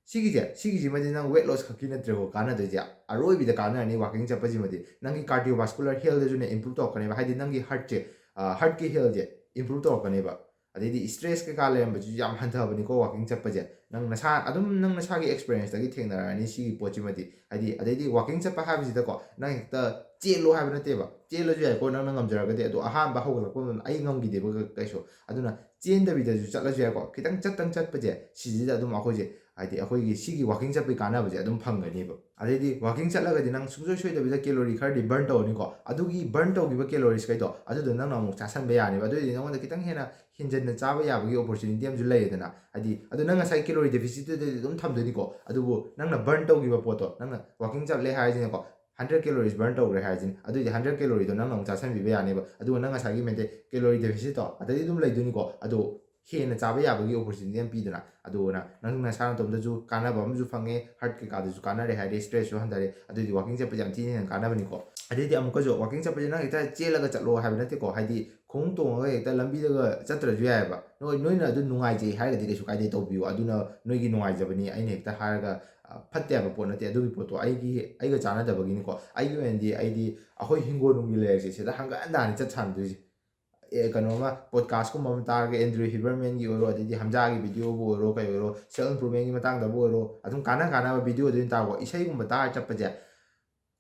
ꯁꯤꯒꯤꯁꯦ, ꯁꯤꯒꯤꯁꯤꯃꯗꯤ ꯅꯪ weight loss ꯈꯛꯀꯤ ꯅꯠꯇ꯭ꯔꯦꯀꯣ ꯀꯥꯟꯅꯗꯣꯏꯁꯦ, ꯑꯔꯣꯏꯕꯤꯗ ꯀꯥꯟꯅꯔꯅꯤ walking ꯆꯠꯄꯁꯤꯃꯗꯤ꯫ ꯅꯪꯒꯤ cardiovascular health ꯁꯨꯅꯦ improve ꯇꯧꯔꯛꯀꯅꯦꯕ, ꯍꯥꯏꯗꯤ ꯅꯪꯒꯤ heart ꯁꯦ, ꯑ, heart ꯀꯤ health ꯁꯦ improve ꯇꯧꯔꯛꯀꯅꯦꯕ꯫ ꯑꯗꯩꯗꯤ stress ꯀꯩꯀꯥ ꯂꯩꯔꯝꯕꯁꯨ ꯌꯥꯝ ꯍꯟꯊꯕꯅꯤꯀꯣ walking ꯆꯠꯄꯁꯦ꯫ ꯅꯪ ꯅꯁꯥ, ꯑꯗꯨꯝ ꯅꯪ ꯅꯁꯥꯒꯤ experience ꯇꯒꯤ ꯊꯦꯡꯅꯔꯛꯑꯅꯤ ꯁꯤꯒꯤ ꯄꯣꯠꯁꯤꯃꯗꯤ꯫ ꯍꯥꯏꯗꯤ, ꯑꯗꯩꯗꯤ walking ꯆꯠꯄ ꯍꯥꯏꯕꯁꯤꯗꯀꯣ, ꯅꯪ ꯍꯦꯛꯇ ꯆꯦꯜꯂꯣ ꯍꯥꯏꯕ ꯅꯠꯇꯦꯕ꯫ ꯆꯦꯜꯂꯁꯨ ꯌꯥꯏꯀꯣ, ꯅꯪꯅ ꯉꯝꯖꯔꯒꯗꯤ꯫ ꯑꯗꯣ ꯑꯍꯥꯟꯕ ꯍꯧꯒꯠꯂꯛꯄ ꯃꯇꯝꯗ ꯑꯩ ꯉꯝꯈꯤꯗꯦꯕ ꯀ-, ꯀꯩꯁꯨ꯫ ꯑꯗꯨꯅ ꯆꯦꯟꯗꯕꯤꯗꯁꯨ ꯆꯠꯂꯁꯨ ꯌꯥꯏꯀꯣ꯫ ꯈꯤꯇꯪ ꯆꯠꯇꯪ ꯆꯠꯄꯁꯦ, ꯁꯤꯁꯤꯗ ꯑꯗꯨꯝ ꯑꯩꯈꯣꯏꯁꯦ, ꯍꯥꯏꯗꯤ, ꯑꯩꯈꯣꯏꯒꯤ ꯁꯤꯒꯤ walking ꯆꯠꯄꯒꯤ ꯀꯥꯟꯅꯕꯁꯦ ꯑꯗꯨꯝ ꯐꯪꯒꯅꯦꯕ꯫ ꯑꯗꯩꯗꯤ walking ꯆꯠꯂꯒꯗꯤ ꯅꯪ ꯁꯨꯡꯁꯣꯏ ꯁꯣꯏꯗꯕꯤꯗ calorie ꯈꯔꯗꯤ burn ꯇꯧꯔꯅꯤꯀꯣ꯫ ꯑꯗꯨꯒꯤ burn ꯇꯧꯈꯤꯕ calories ꯈꯩꯗꯣ ꯑꯗꯨꯗꯣ ꯅꯪꯅ ꯑꯃꯨꯛ ꯆꯥꯁꯟꯕ ꯌꯥꯅꯦꯕ꯫ ꯑꯗꯨꯑꯣꯏꯗꯤ ꯅꯉꯣꯟꯗ ꯈꯤꯇꯪ ꯍꯦꯟꯅ ꯍꯦꯟꯖꯟꯅ ꯆꯥꯕ ꯌꯥꯕꯒꯤ opportunity ꯑꯃꯁꯨ ꯂꯩꯔꯦꯗꯅ꯫ ꯍꯥꯏꯗꯤ, ꯑꯗꯨ ꯅꯪ ꯉꯁꯥꯏ calorie deficit ꯇꯨꯗꯗꯤ ꯑꯗꯨꯝ ꯊꯝꯗꯣꯏꯅꯤꯀꯣ꯫ ꯑꯗꯨꯕꯨ ꯅꯪꯅ burn ꯇꯧꯈꯤꯕ ꯄꯣꯠꯇꯣ, ꯅꯪꯅ walking ꯆꯠꯂꯦ ꯍꯥꯏꯔꯁꯤꯅꯦꯀꯣ, hundred calories burn ꯇꯧꯈ꯭ꯔꯦ ꯍꯥꯏꯔꯁꯤꯅꯦ꯫ ꯑꯗꯨꯑꯣꯏꯗꯤ hundred calorie ꯗꯣ ꯅꯪꯅ ꯑꯃꯨꯛ ꯆꯥꯁꯟꯕꯤꯕ ꯌꯥꯅꯦꯕ꯫ ꯑꯗꯨꯒ ꯅꯪ ꯉꯁꯥꯏꯒꯤ maintain calorie deficit ꯇꯣ ꯑꯗꯩꯗꯤ ꯑꯗꯨꯝ ꯂꯩꯗꯣꯏꯅꯤꯀꯣ꯫ ꯑꯗꯣ ꯍꯦꯟꯅ ꯆꯥꯕ ꯌꯥꯕꯒꯤ opportunity ꯑꯃ ꯄꯤꯗꯅ꯫ ꯑꯗꯨꯅ ꯅꯪ ꯅꯁꯥ ꯅꯇꯣꯝꯗꯁꯨ ꯀꯥꯟꯅꯕ ꯑꯃꯁꯨ ꯐꯪꯉꯦ, heart ꯀꯩꯀꯥꯗꯁꯨ ꯀꯥꯟꯅꯔꯦ, ꯍꯥꯏꯗꯤ stress ꯁꯨ ꯍꯟꯊꯔꯦ꯫ ꯑꯗꯨꯗꯤ walking ꯆꯠꯄꯁꯦ ꯌꯥꯝ ꯊꯤꯅ ꯍꯦꯟꯅ ꯀꯥꯟꯅꯕꯅꯤꯀꯣ꯫ ꯑꯗꯩꯗꯤ ꯑꯃꯨꯛꯀꯁꯨ walking ꯆꯠꯄꯁꯦ ꯅꯪ ꯍꯦꯛꯇ ꯆꯦꯜꯂꯒ ꯆꯠꯂꯣ ꯍꯥꯏꯕ ꯅꯠꯇꯦꯀꯣ꯫ ꯍꯥꯏꯗꯤ ꯈꯣꯡꯎꯞ ꯇꯣꯡꯉꯒ ꯍꯦꯛꯇ ꯂꯝꯕꯤꯗꯒ ꯆꯠꯇ꯭ꯔꯁꯨ ꯌꯥꯏꯑꯕ꯫ ꯅꯣꯏ, ꯅꯣꯏꯅ ꯑꯗꯨ ꯅꯨꯡꯉꯥꯏꯖꯩ ꯍꯥꯏꯔꯒꯗꯤ ꯀꯩꯁꯨ ꯀꯥꯏꯗꯦ, ꯇꯧꯕꯤꯌꯨ, ꯑꯗꯨꯅ ꯅꯣꯏꯒꯤ ꯅꯨꯡꯉꯥꯏꯖꯕꯅꯤ, ꯑꯩꯅ ꯍꯦꯛꯇ ꯍꯥꯏꯔꯒ, ꯑ, ꯐꯠꯇꯦ ꯍꯥꯏꯕ ꯄꯣꯠ ꯅꯠꯇꯦ꯫ ꯑꯗꯨꯒꯤ ꯄꯣꯠꯇꯣ ꯑꯩꯒꯤ, ꯑꯩꯒ ꯆꯥꯟꯅꯗꯕꯒꯤꯅꯤꯀꯣ꯫ ꯑꯩꯒꯤ ꯑꯣꯏꯅꯗꯤ ꯑꯩꯗꯤ ꯑꯩꯈꯣꯏ ꯍꯤꯡꯒꯣꯜꯅꯨꯡꯒꯤ ꯂꯩꯔꯛꯁꯦ, ꯁꯤꯗ ꯍꯪꯒꯠ ꯍꯟꯗꯥꯅꯤ ꯆꯠ ꯁꯥꯟꯅꯗꯣꯏꯁꯦ꯫ ꯑꯦ, ꯀꯩꯅꯣꯝꯃ ꯄꯣꯗꯀꯥꯁꯀꯨꯝꯕ ꯑꯃ ꯇꯥꯔꯒ, ꯑꯦꯟꯗ꯭ꯔꯨ ꯍꯤꯕꯔꯃꯦꯟꯒꯤ ꯑꯣꯏꯔꯣ, ꯑꯗꯩꯗꯤ ꯍꯝꯖꯥꯒꯤ ꯚꯤꯗꯤꯑꯣꯕꯨ ꯑꯣꯏꯔꯣ, ꯀꯩ ꯑꯣꯏꯔꯣ, ꯁꯦꯜꯐ ꯏꯝꯄ꯭ꯔꯨꯚꯃꯦꯟꯒꯤ ꯃꯇꯥꯡꯗꯕꯨ ꯑꯣꯏꯔꯣ, ꯑꯗꯨꯝ ꯀꯥꯟꯅ ꯀꯥꯟꯅꯕ ꯚꯤꯗꯤꯑꯣꯗ ꯑꯣꯏꯅ ꯇꯥꯔꯒꯣ꯫ ꯏꯁꯩꯒꯨꯝꯕ ꯇꯥꯔ ꯆꯠꯄꯁꯦ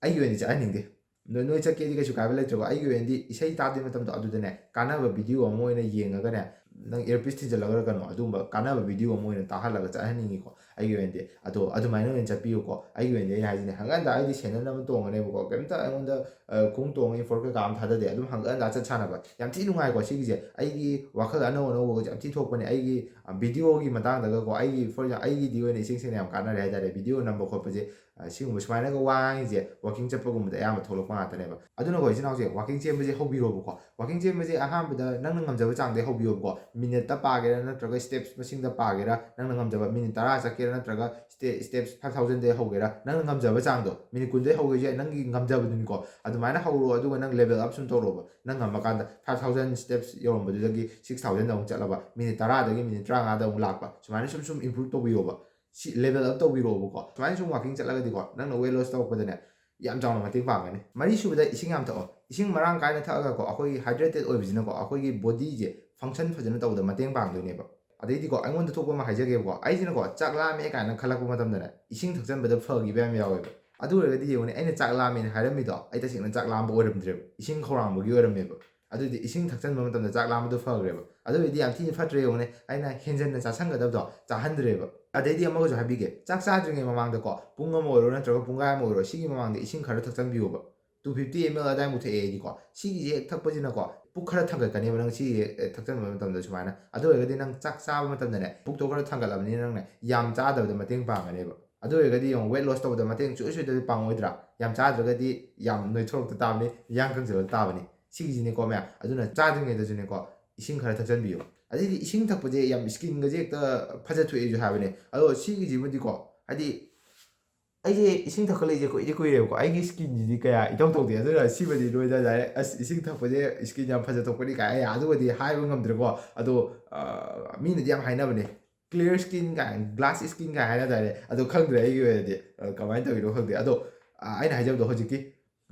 ꯑꯩꯒꯤ ꯑꯣꯏꯅꯗꯤ ꯆꯠꯍꯟꯅꯤꯡꯗꯦ꯫ ꯅꯣꯏ, ꯅꯣꯏ ꯆꯠꯀꯦꯗꯤ ꯀꯩꯁꯨ ꯀꯥꯏꯕ ꯂꯩꯇ꯭ꯔꯦꯀꯣ꯫ ꯑꯩꯒꯤ ꯑꯣꯏꯅꯗꯤ ꯏꯁꯩ ꯇꯥꯗꯣꯏ ꯃꯇꯝꯗꯣ ꯑꯗꯨꯗꯅꯦ, ꯀꯥꯟꯅꯕ ꯚꯤꯗꯤꯑꯣ ꯑꯃ ꯑꯣꯏꯅ ꯌꯦꯡꯉꯒꯅꯦ, ꯅꯪ ꯏꯌꯔꯄꯤꯁ ꯊꯤꯟꯖꯜꯂꯒꯔ ꯀꯩꯅꯣ, ꯑꯗꯨꯒꯨꯝꯕ ꯀꯥꯟꯅꯕ ꯚꯤꯗꯤꯑꯣ ꯑꯃ ꯑꯣꯏꯅ ꯇꯥꯍꯜꯂꯒ ꯆꯠꯍꯟꯅꯤꯡꯉꯤꯀꯣ꯫ ꯑꯩꯒꯤ ꯑꯣꯏꯅꯗꯤ ꯑꯗꯣ ꯑꯗꯨꯃꯥꯏꯅ ꯑꯣꯏꯅ ꯆꯠꯄꯤꯌꯨꯀꯣ꯫ ꯑꯩꯒꯤ ꯑꯣꯏꯅꯗꯤ ꯑꯩꯅ ꯍꯥꯏꯁꯤꯅꯦ, ꯍꯪꯒꯟꯗ ꯑꯩꯗꯤ ꯁꯦꯟꯗꯜ ꯑꯃ ꯇꯣꯡꯉꯅꯦꯕꯀꯣ, ꯀꯩꯝꯇ ꯑꯩꯉꯣꯟꯗ, ꯑ, ꯈꯣꯡꯎꯞ ꯇꯣꯡꯉ effort ꯀꯩꯀꯥ ꯑꯃ ꯊꯥꯗꯗꯦ꯫ ꯑꯗꯨꯝ ꯍꯪꯒꯟꯗ ꯆꯠ ꯁꯥꯟꯅꯕ ꯌꯥꯝ ꯊꯤ ꯅꯨꯡꯉꯥꯏꯀꯣ꯫ ꯁꯤꯒꯤꯁꯦ ꯑꯩꯒꯤ ꯋꯥꯈꯜ ꯑꯅꯧ ꯑꯅꯧꯕꯒꯁꯦ ꯌꯥꯝ ꯊꯤ ꯊꯣꯛꯄꯅꯦ꯫ ꯑꯩꯒꯤ, ꯑ, ꯚꯤꯗꯤꯑꯣꯒꯤ ꯃꯇꯥꯡꯗꯒꯀꯣ, ꯑꯩꯒꯤ, for example, ꯑꯩꯒꯤꯗꯤ ꯑꯣꯏꯅ ꯏꯁꯤꯡ ꯁꯦꯡꯅ ꯌꯥꯝ ꯀꯥꯟꯅꯔꯦ ꯍꯥꯏꯇꯥꯔꯦ꯫ ꯚꯤꯗꯤꯑꯣ ꯅꯝꯕ ꯈꯣꯠꯄꯁꯦ, ꯑ, ꯁꯤꯒꯨꯝꯕ ꯁꯨꯃꯥꯏꯅꯒ ꯋꯥ ꯉꯥꯡꯉꯤꯁꯦ ꯋꯥꯀꯤꯡ ꯆꯠꯄꯒꯨꯝꯕꯗ ꯑꯌꯥꯝꯕ ꯊꯣꯛꯂꯛꯄ ꯉꯥꯛꯇꯅꯦꯕ꯫ ꯑꯗꯨꯅꯀꯣ, ꯏꯆꯤꯟ ꯏꯅꯥꯎꯁꯦ, ꯋꯥꯀꯤꯡ ꯆꯦꯟꯕꯁꯦ ꯍꯧꯕꯤꯔꯣꯕꯀꯣ꯫ ꯋꯥꯀꯤꯡ ꯆꯦꯟꯕꯁꯦ ꯑꯍꯥꯟꯕꯗ ꯅꯪꯅ ꯉꯝꯖꯕ ꯆꯥꯡꯗꯩ ꯍꯧꯕꯤꯌꯣꯕꯀꯣ꯫ ꯃꯤꯅꯤꯠꯇ ꯄꯥꯒꯦꯔꯥ ꯅꯠꯇ꯭ꯔꯒ ꯁ꯭ꯇꯦꯞꯁ ꯃꯁꯤꯡꯗ ꯄꯥꯒꯦꯔꯥ, ꯅꯪꯅ ꯉꯝꯖꯕ, ꯃꯤꯅꯤꯠ ꯇꯔꯥ ꯆꯠꯀꯦꯔꯥ ꯅꯠꯇ꯭ꯔꯒ ꯁ꯭ꯇꯦ-, ꯁ꯭ꯇꯦꯞꯁ ꯐꯥꯏꯚ ꯊꯥꯎꯖꯟꯗꯩ ꯍꯧꯒꯦꯔꯥ, ꯅꯪꯅ ꯉꯝꯖꯕ ꯆꯥꯡꯗꯣ, ꯃꯤꯅꯤꯠ ꯀꯨꯟꯗꯩ ꯍꯧꯒꯦꯁꯦ ꯅꯪꯒꯤ ꯉꯝꯖꯕꯗꯨꯅꯤꯀꯣ꯫ ꯑꯗꯨꯃꯥꯏꯅ ꯍꯧꯔꯣ, ꯑꯗꯨꯒ ꯅꯪ ꯂꯦꯚꯦꯜ ꯑꯞ ꯁꯨꯝ ꯇꯧꯔꯣꯕ꯫ ꯅꯪ ꯉꯝꯃꯀꯥꯟꯗ ꯐꯥꯏꯚ ꯊꯥꯎꯖꯟ ꯁ꯭ꯇꯦꯞꯁ ꯌꯧꯔꯝꯕꯗꯨꯗꯒꯤ ꯁꯤꯛꯁ ꯊꯥꯎꯖꯟꯗ ꯑꯃꯨꯛ ꯆꯠꯂꯕ, ꯃꯤꯅꯤꯠ ꯇꯔꯥꯗꯒꯤ ꯃꯤꯅꯤꯠ ꯇꯔꯥꯃꯉꯥꯗ ꯑꯃꯨꯛ ꯂꯥꯛꯄ, ꯁꯨꯃꯥꯏꯅ ꯁꯨꯝ ꯁꯨꯝ ꯏꯝꯄ꯭ꯔꯨꯚ ꯇꯧꯕꯤꯌꯣꯕ꯫ ꯁꯤ ꯂꯦꯚꯦꯜ ꯑꯞ ꯇꯧꯕꯤꯔꯛꯑꯣꯕꯀꯣ꯫ ꯁꯨꯃꯥꯏꯅ ꯁꯨꯝ ꯋꯥꯀꯤꯡ ꯆꯠꯂꯒꯗꯤꯀꯣ, ꯅꯪꯅ ꯋꯦꯠ ꯂꯣꯁ ꯇꯧꯔꯛꯄꯗꯅꯦ, ꯌꯥꯝ ꯆꯥꯎꯅ ꯃꯇꯦꯡ ꯄꯥꯡꯒꯅꯤ꯫ ꯃꯔꯤꯁꯨꯕꯗ, ꯏꯁꯤꯡ ꯌꯥꯝ ꯊꯛꯑꯣ꯫ ꯏꯁꯤꯡ ꯃꯔꯥꯡ ꯀꯥꯏꯅ ꯊꯛꯑꯒꯀꯣ, ꯑꯩꯈꯣꯏꯒꯤ ꯍꯥꯏꯗ꯭ꯔꯦꯇꯦꯠ ꯑꯣꯏꯕꯁꯤꯅꯀꯣ, ꯑꯩꯈꯣꯏꯒꯤ ꯕꯣꯗꯤꯁꯦ ꯐꯪꯁꯟ ꯐꯖꯅ ꯇꯧꯕꯗ ꯃꯇꯦꯡ ꯄꯥꯡꯗꯣꯏꯅꯦꯕ꯫ ꯑꯗꯩꯗꯤꯀꯣ, ꯑꯩꯉꯣꯟꯗ ꯊꯣꯛꯄ ꯑꯃ ꯍꯥꯏꯖꯒꯦꯕꯀꯣ, ꯑꯩꯁꯤꯅꯀꯣ, ꯆꯥꯛ ꯂꯥꯝꯃꯦ ꯀꯥꯏꯅ ꯈꯜꯂꯛꯄ ꯃꯇꯝꯗꯅꯦ, ꯏꯁꯤꯡ ꯊꯛꯆꯟꯕꯗ ꯐꯈꯤꯕ ꯌꯥꯝ ꯌꯥꯎꯋꯦꯕ꯫ ꯑꯗꯨ ꯑꯣꯏꯔꯒꯗꯤ ꯌꯦꯡꯉꯨꯅꯦ, ꯑꯩꯅ ꯆꯥꯛ ꯂꯥꯝꯃꯦꯅ ꯍꯥꯏꯔꯝꯃꯤꯗꯣ, ꯑꯩ ꯇꯁꯦꯡꯅ ꯆꯥꯛ ꯂꯥꯝꯕ ꯑꯣꯏꯔꯝꯗ꯭ꯔꯦꯕ, ꯏꯁꯤꯡ ꯈꯧꯔꯥꯡꯕꯒꯤ ꯑꯣꯏꯔꯝꯃꯦꯕ꯫ ꯑꯗꯨꯗꯤ ꯏꯁꯤꯡ ꯊꯛꯆꯟꯕ ꯃꯇꯝꯗ ꯆꯥꯛ ꯂꯥꯝꯕꯗꯣ ꯐꯈ꯭ꯔꯦꯕ꯫ ꯑꯗꯨ ꯑꯣꯏꯔꯗꯤ ꯌꯥꯝ ꯊꯤꯅ ꯐꯠꯇ꯭ꯔꯦ ꯌꯦꯡꯉꯨꯅꯦ, ꯑꯩꯅ ꯍꯦꯟꯖꯟꯅ ꯆꯥꯁꯟꯒꯗꯕꯗꯣ ꯆꯥꯍꯟꯗ꯭ꯔꯦꯕ꯫ ꯑꯗꯩꯗꯤ ꯑꯃꯒꯁꯨ ꯍꯥꯏꯕꯤꯒꯦ, ꯆꯥꯛ ꯆꯥꯗ꯭ꯔꯤꯉꯩ ꯃꯃꯥꯡꯗꯀꯣ, ꯄꯨꯡ ꯑꯃ ꯑꯣꯏꯔꯣ ꯅꯠꯇ꯭ꯔꯒ ꯄꯨꯡꯈꯥꯏ ꯑꯃ ꯑꯣꯏꯔꯣ, ꯁꯤꯒꯤ ꯃꯃꯥꯡꯗ ꯏꯁꯤꯡ ꯈꯔ ꯊꯛꯆꯟꯕꯤꯌꯣꯕ꯫ ꯇꯨ ꯐꯤꯐꯇꯤ ꯑꯦꯝ ꯑꯦꯜ ꯑꯗꯥꯏꯃꯨꯛ ꯊꯛꯑꯦ ꯑꯩꯗꯤꯀꯣ꯫ ꯁꯤꯒꯤꯁꯦ ꯍꯦꯛ ꯊꯛꯄꯁꯤꯅꯀꯣ, ꯄꯨꯛ ꯈꯔ ꯊꯥꯡꯒꯠꯀꯅꯦꯕ ꯅꯪ ꯁꯤ ꯍꯦꯛ ꯊꯛꯆꯟꯕ ꯃꯇꯝꯗ ꯁꯨꯃꯥꯏꯅ꯫ ꯑꯗꯨ ꯑꯣꯏꯔꯒꯗꯤ ꯅꯪ ꯆꯥꯛ ꯆꯥꯕ ꯃꯇꯝꯗꯅꯦ, ꯄꯨꯛꯇꯣ ꯈꯔ ꯊꯥꯡꯒꯠꯂꯕꯅꯤꯅ ꯅꯪꯅꯦ, ꯌꯥꯝ ꯆꯥꯗꯕꯗ ꯃꯇꯦꯡ ꯄꯥꯡꯒꯅꯦꯕ꯫ ꯑꯗꯨ ꯑꯣꯏꯔꯒꯗꯤ ꯌꯦꯡꯉꯣ, ꯋꯦꯠ ꯂꯣꯁ ꯇꯧꯕꯗ ꯃꯇꯦꯡ ꯁꯨꯡꯁꯣꯏ ꯁꯣꯏꯗꯕꯤ ꯄꯥꯡꯉꯣꯏꯗ꯭ꯔꯥ? ꯌꯥꯝ ꯆꯥꯗ꯭ꯔꯒꯗꯤ ꯌꯥꯝ ꯅꯣꯏꯊꯣꯔꯛꯇ ꯇꯥꯕꯅꯤ, ꯌꯥꯡ ꯀꯪꯁꯤꯜꯂꯛꯇ ꯇꯥꯕꯅꯤ꯫ ꯁꯤꯒꯤꯁꯤꯅꯦꯀꯣ ꯃꯌꯥꯝ꯫ ꯑꯗꯨꯅ ꯆꯥꯗ꯭ꯔꯤꯉꯩꯗꯁꯨꯅꯦꯀꯣ, ꯏꯁꯤꯡ ꯈꯔ ꯊꯛꯆꯟꯕꯤꯌꯨ꯫ ꯑꯗꯩꯗꯤ ꯏꯁꯤꯡ ꯊꯛꯄꯁꯦ ꯌꯥꯝ ꯁ꯭ꯀꯤꯟꯒꯁꯦ ꯍꯦꯛꯇ ꯐꯖꯊꯣꯛꯑꯦꯁꯨ ꯍꯥꯏꯕꯅꯦ꯫ ꯑꯗꯣ ꯁꯤꯒꯤꯁꯤꯃꯗꯤꯀꯣ, ꯍꯥꯏꯗꯤ, ꯑꯩꯁꯦ ꯏꯁꯤꯡ ꯊꯛꯀꯠꯂꯛꯏꯁꯦ ꯀꯨꯏꯗꯤ ꯀꯨꯏꯔꯦꯕꯀꯣ, ꯑꯩꯒꯤ ꯁ꯭ꯀꯤꯟꯁꯤꯗꯤ ꯀꯌꯥ ꯏꯇꯧ ꯇꯧꯗꯦ꯫ ꯑꯗꯨꯅ ꯁꯤꯃꯗꯤ ꯅꯣꯏꯗ ꯗꯥꯏꯔꯦꯛ "ꯑꯁ, ꯏꯁꯤꯡ ꯊꯛꯄꯁꯦ ꯁ꯭ꯀꯤꯟ ꯌꯥꯝ ꯐꯖꯊꯣꯛꯄꯅꯤ" ꯀꯥꯏ ꯑꯩ ꯑꯗꯨꯒꯗꯤ ꯍꯥꯏꯕ ꯉꯝꯗ꯭ꯔꯦꯀꯣ꯫ ꯑꯗꯣ ꯃꯤꯅꯗꯤ ꯌꯥꯝ ꯍꯥꯏꯅꯕꯅꯦ, "ꯀ꯭ꯂꯤꯌꯥꯔ ꯁ꯭ꯀꯤꯟ" ꯀꯥꯏ, "ꯒ꯭ꯂꯥꯁ ꯁ꯭ꯀꯤꯟ" ꯀꯥꯏ ꯍꯥꯏꯅ ꯇꯥꯔꯦ꯫ ꯑꯗꯣ ꯈꯪꯗ꯭ꯔꯦ ꯑꯩꯒꯤ ꯑꯣꯏꯅꯗꯤ ꯀꯃꯥꯏꯅ ꯇꯧꯔꯤꯅꯣ ꯈꯪꯗꯦ꯫ ꯑꯗꯣ ꯑꯩꯅ ꯍꯥꯏꯖꯕꯗꯣ ꯍꯧꯖꯤꯛꯀꯤ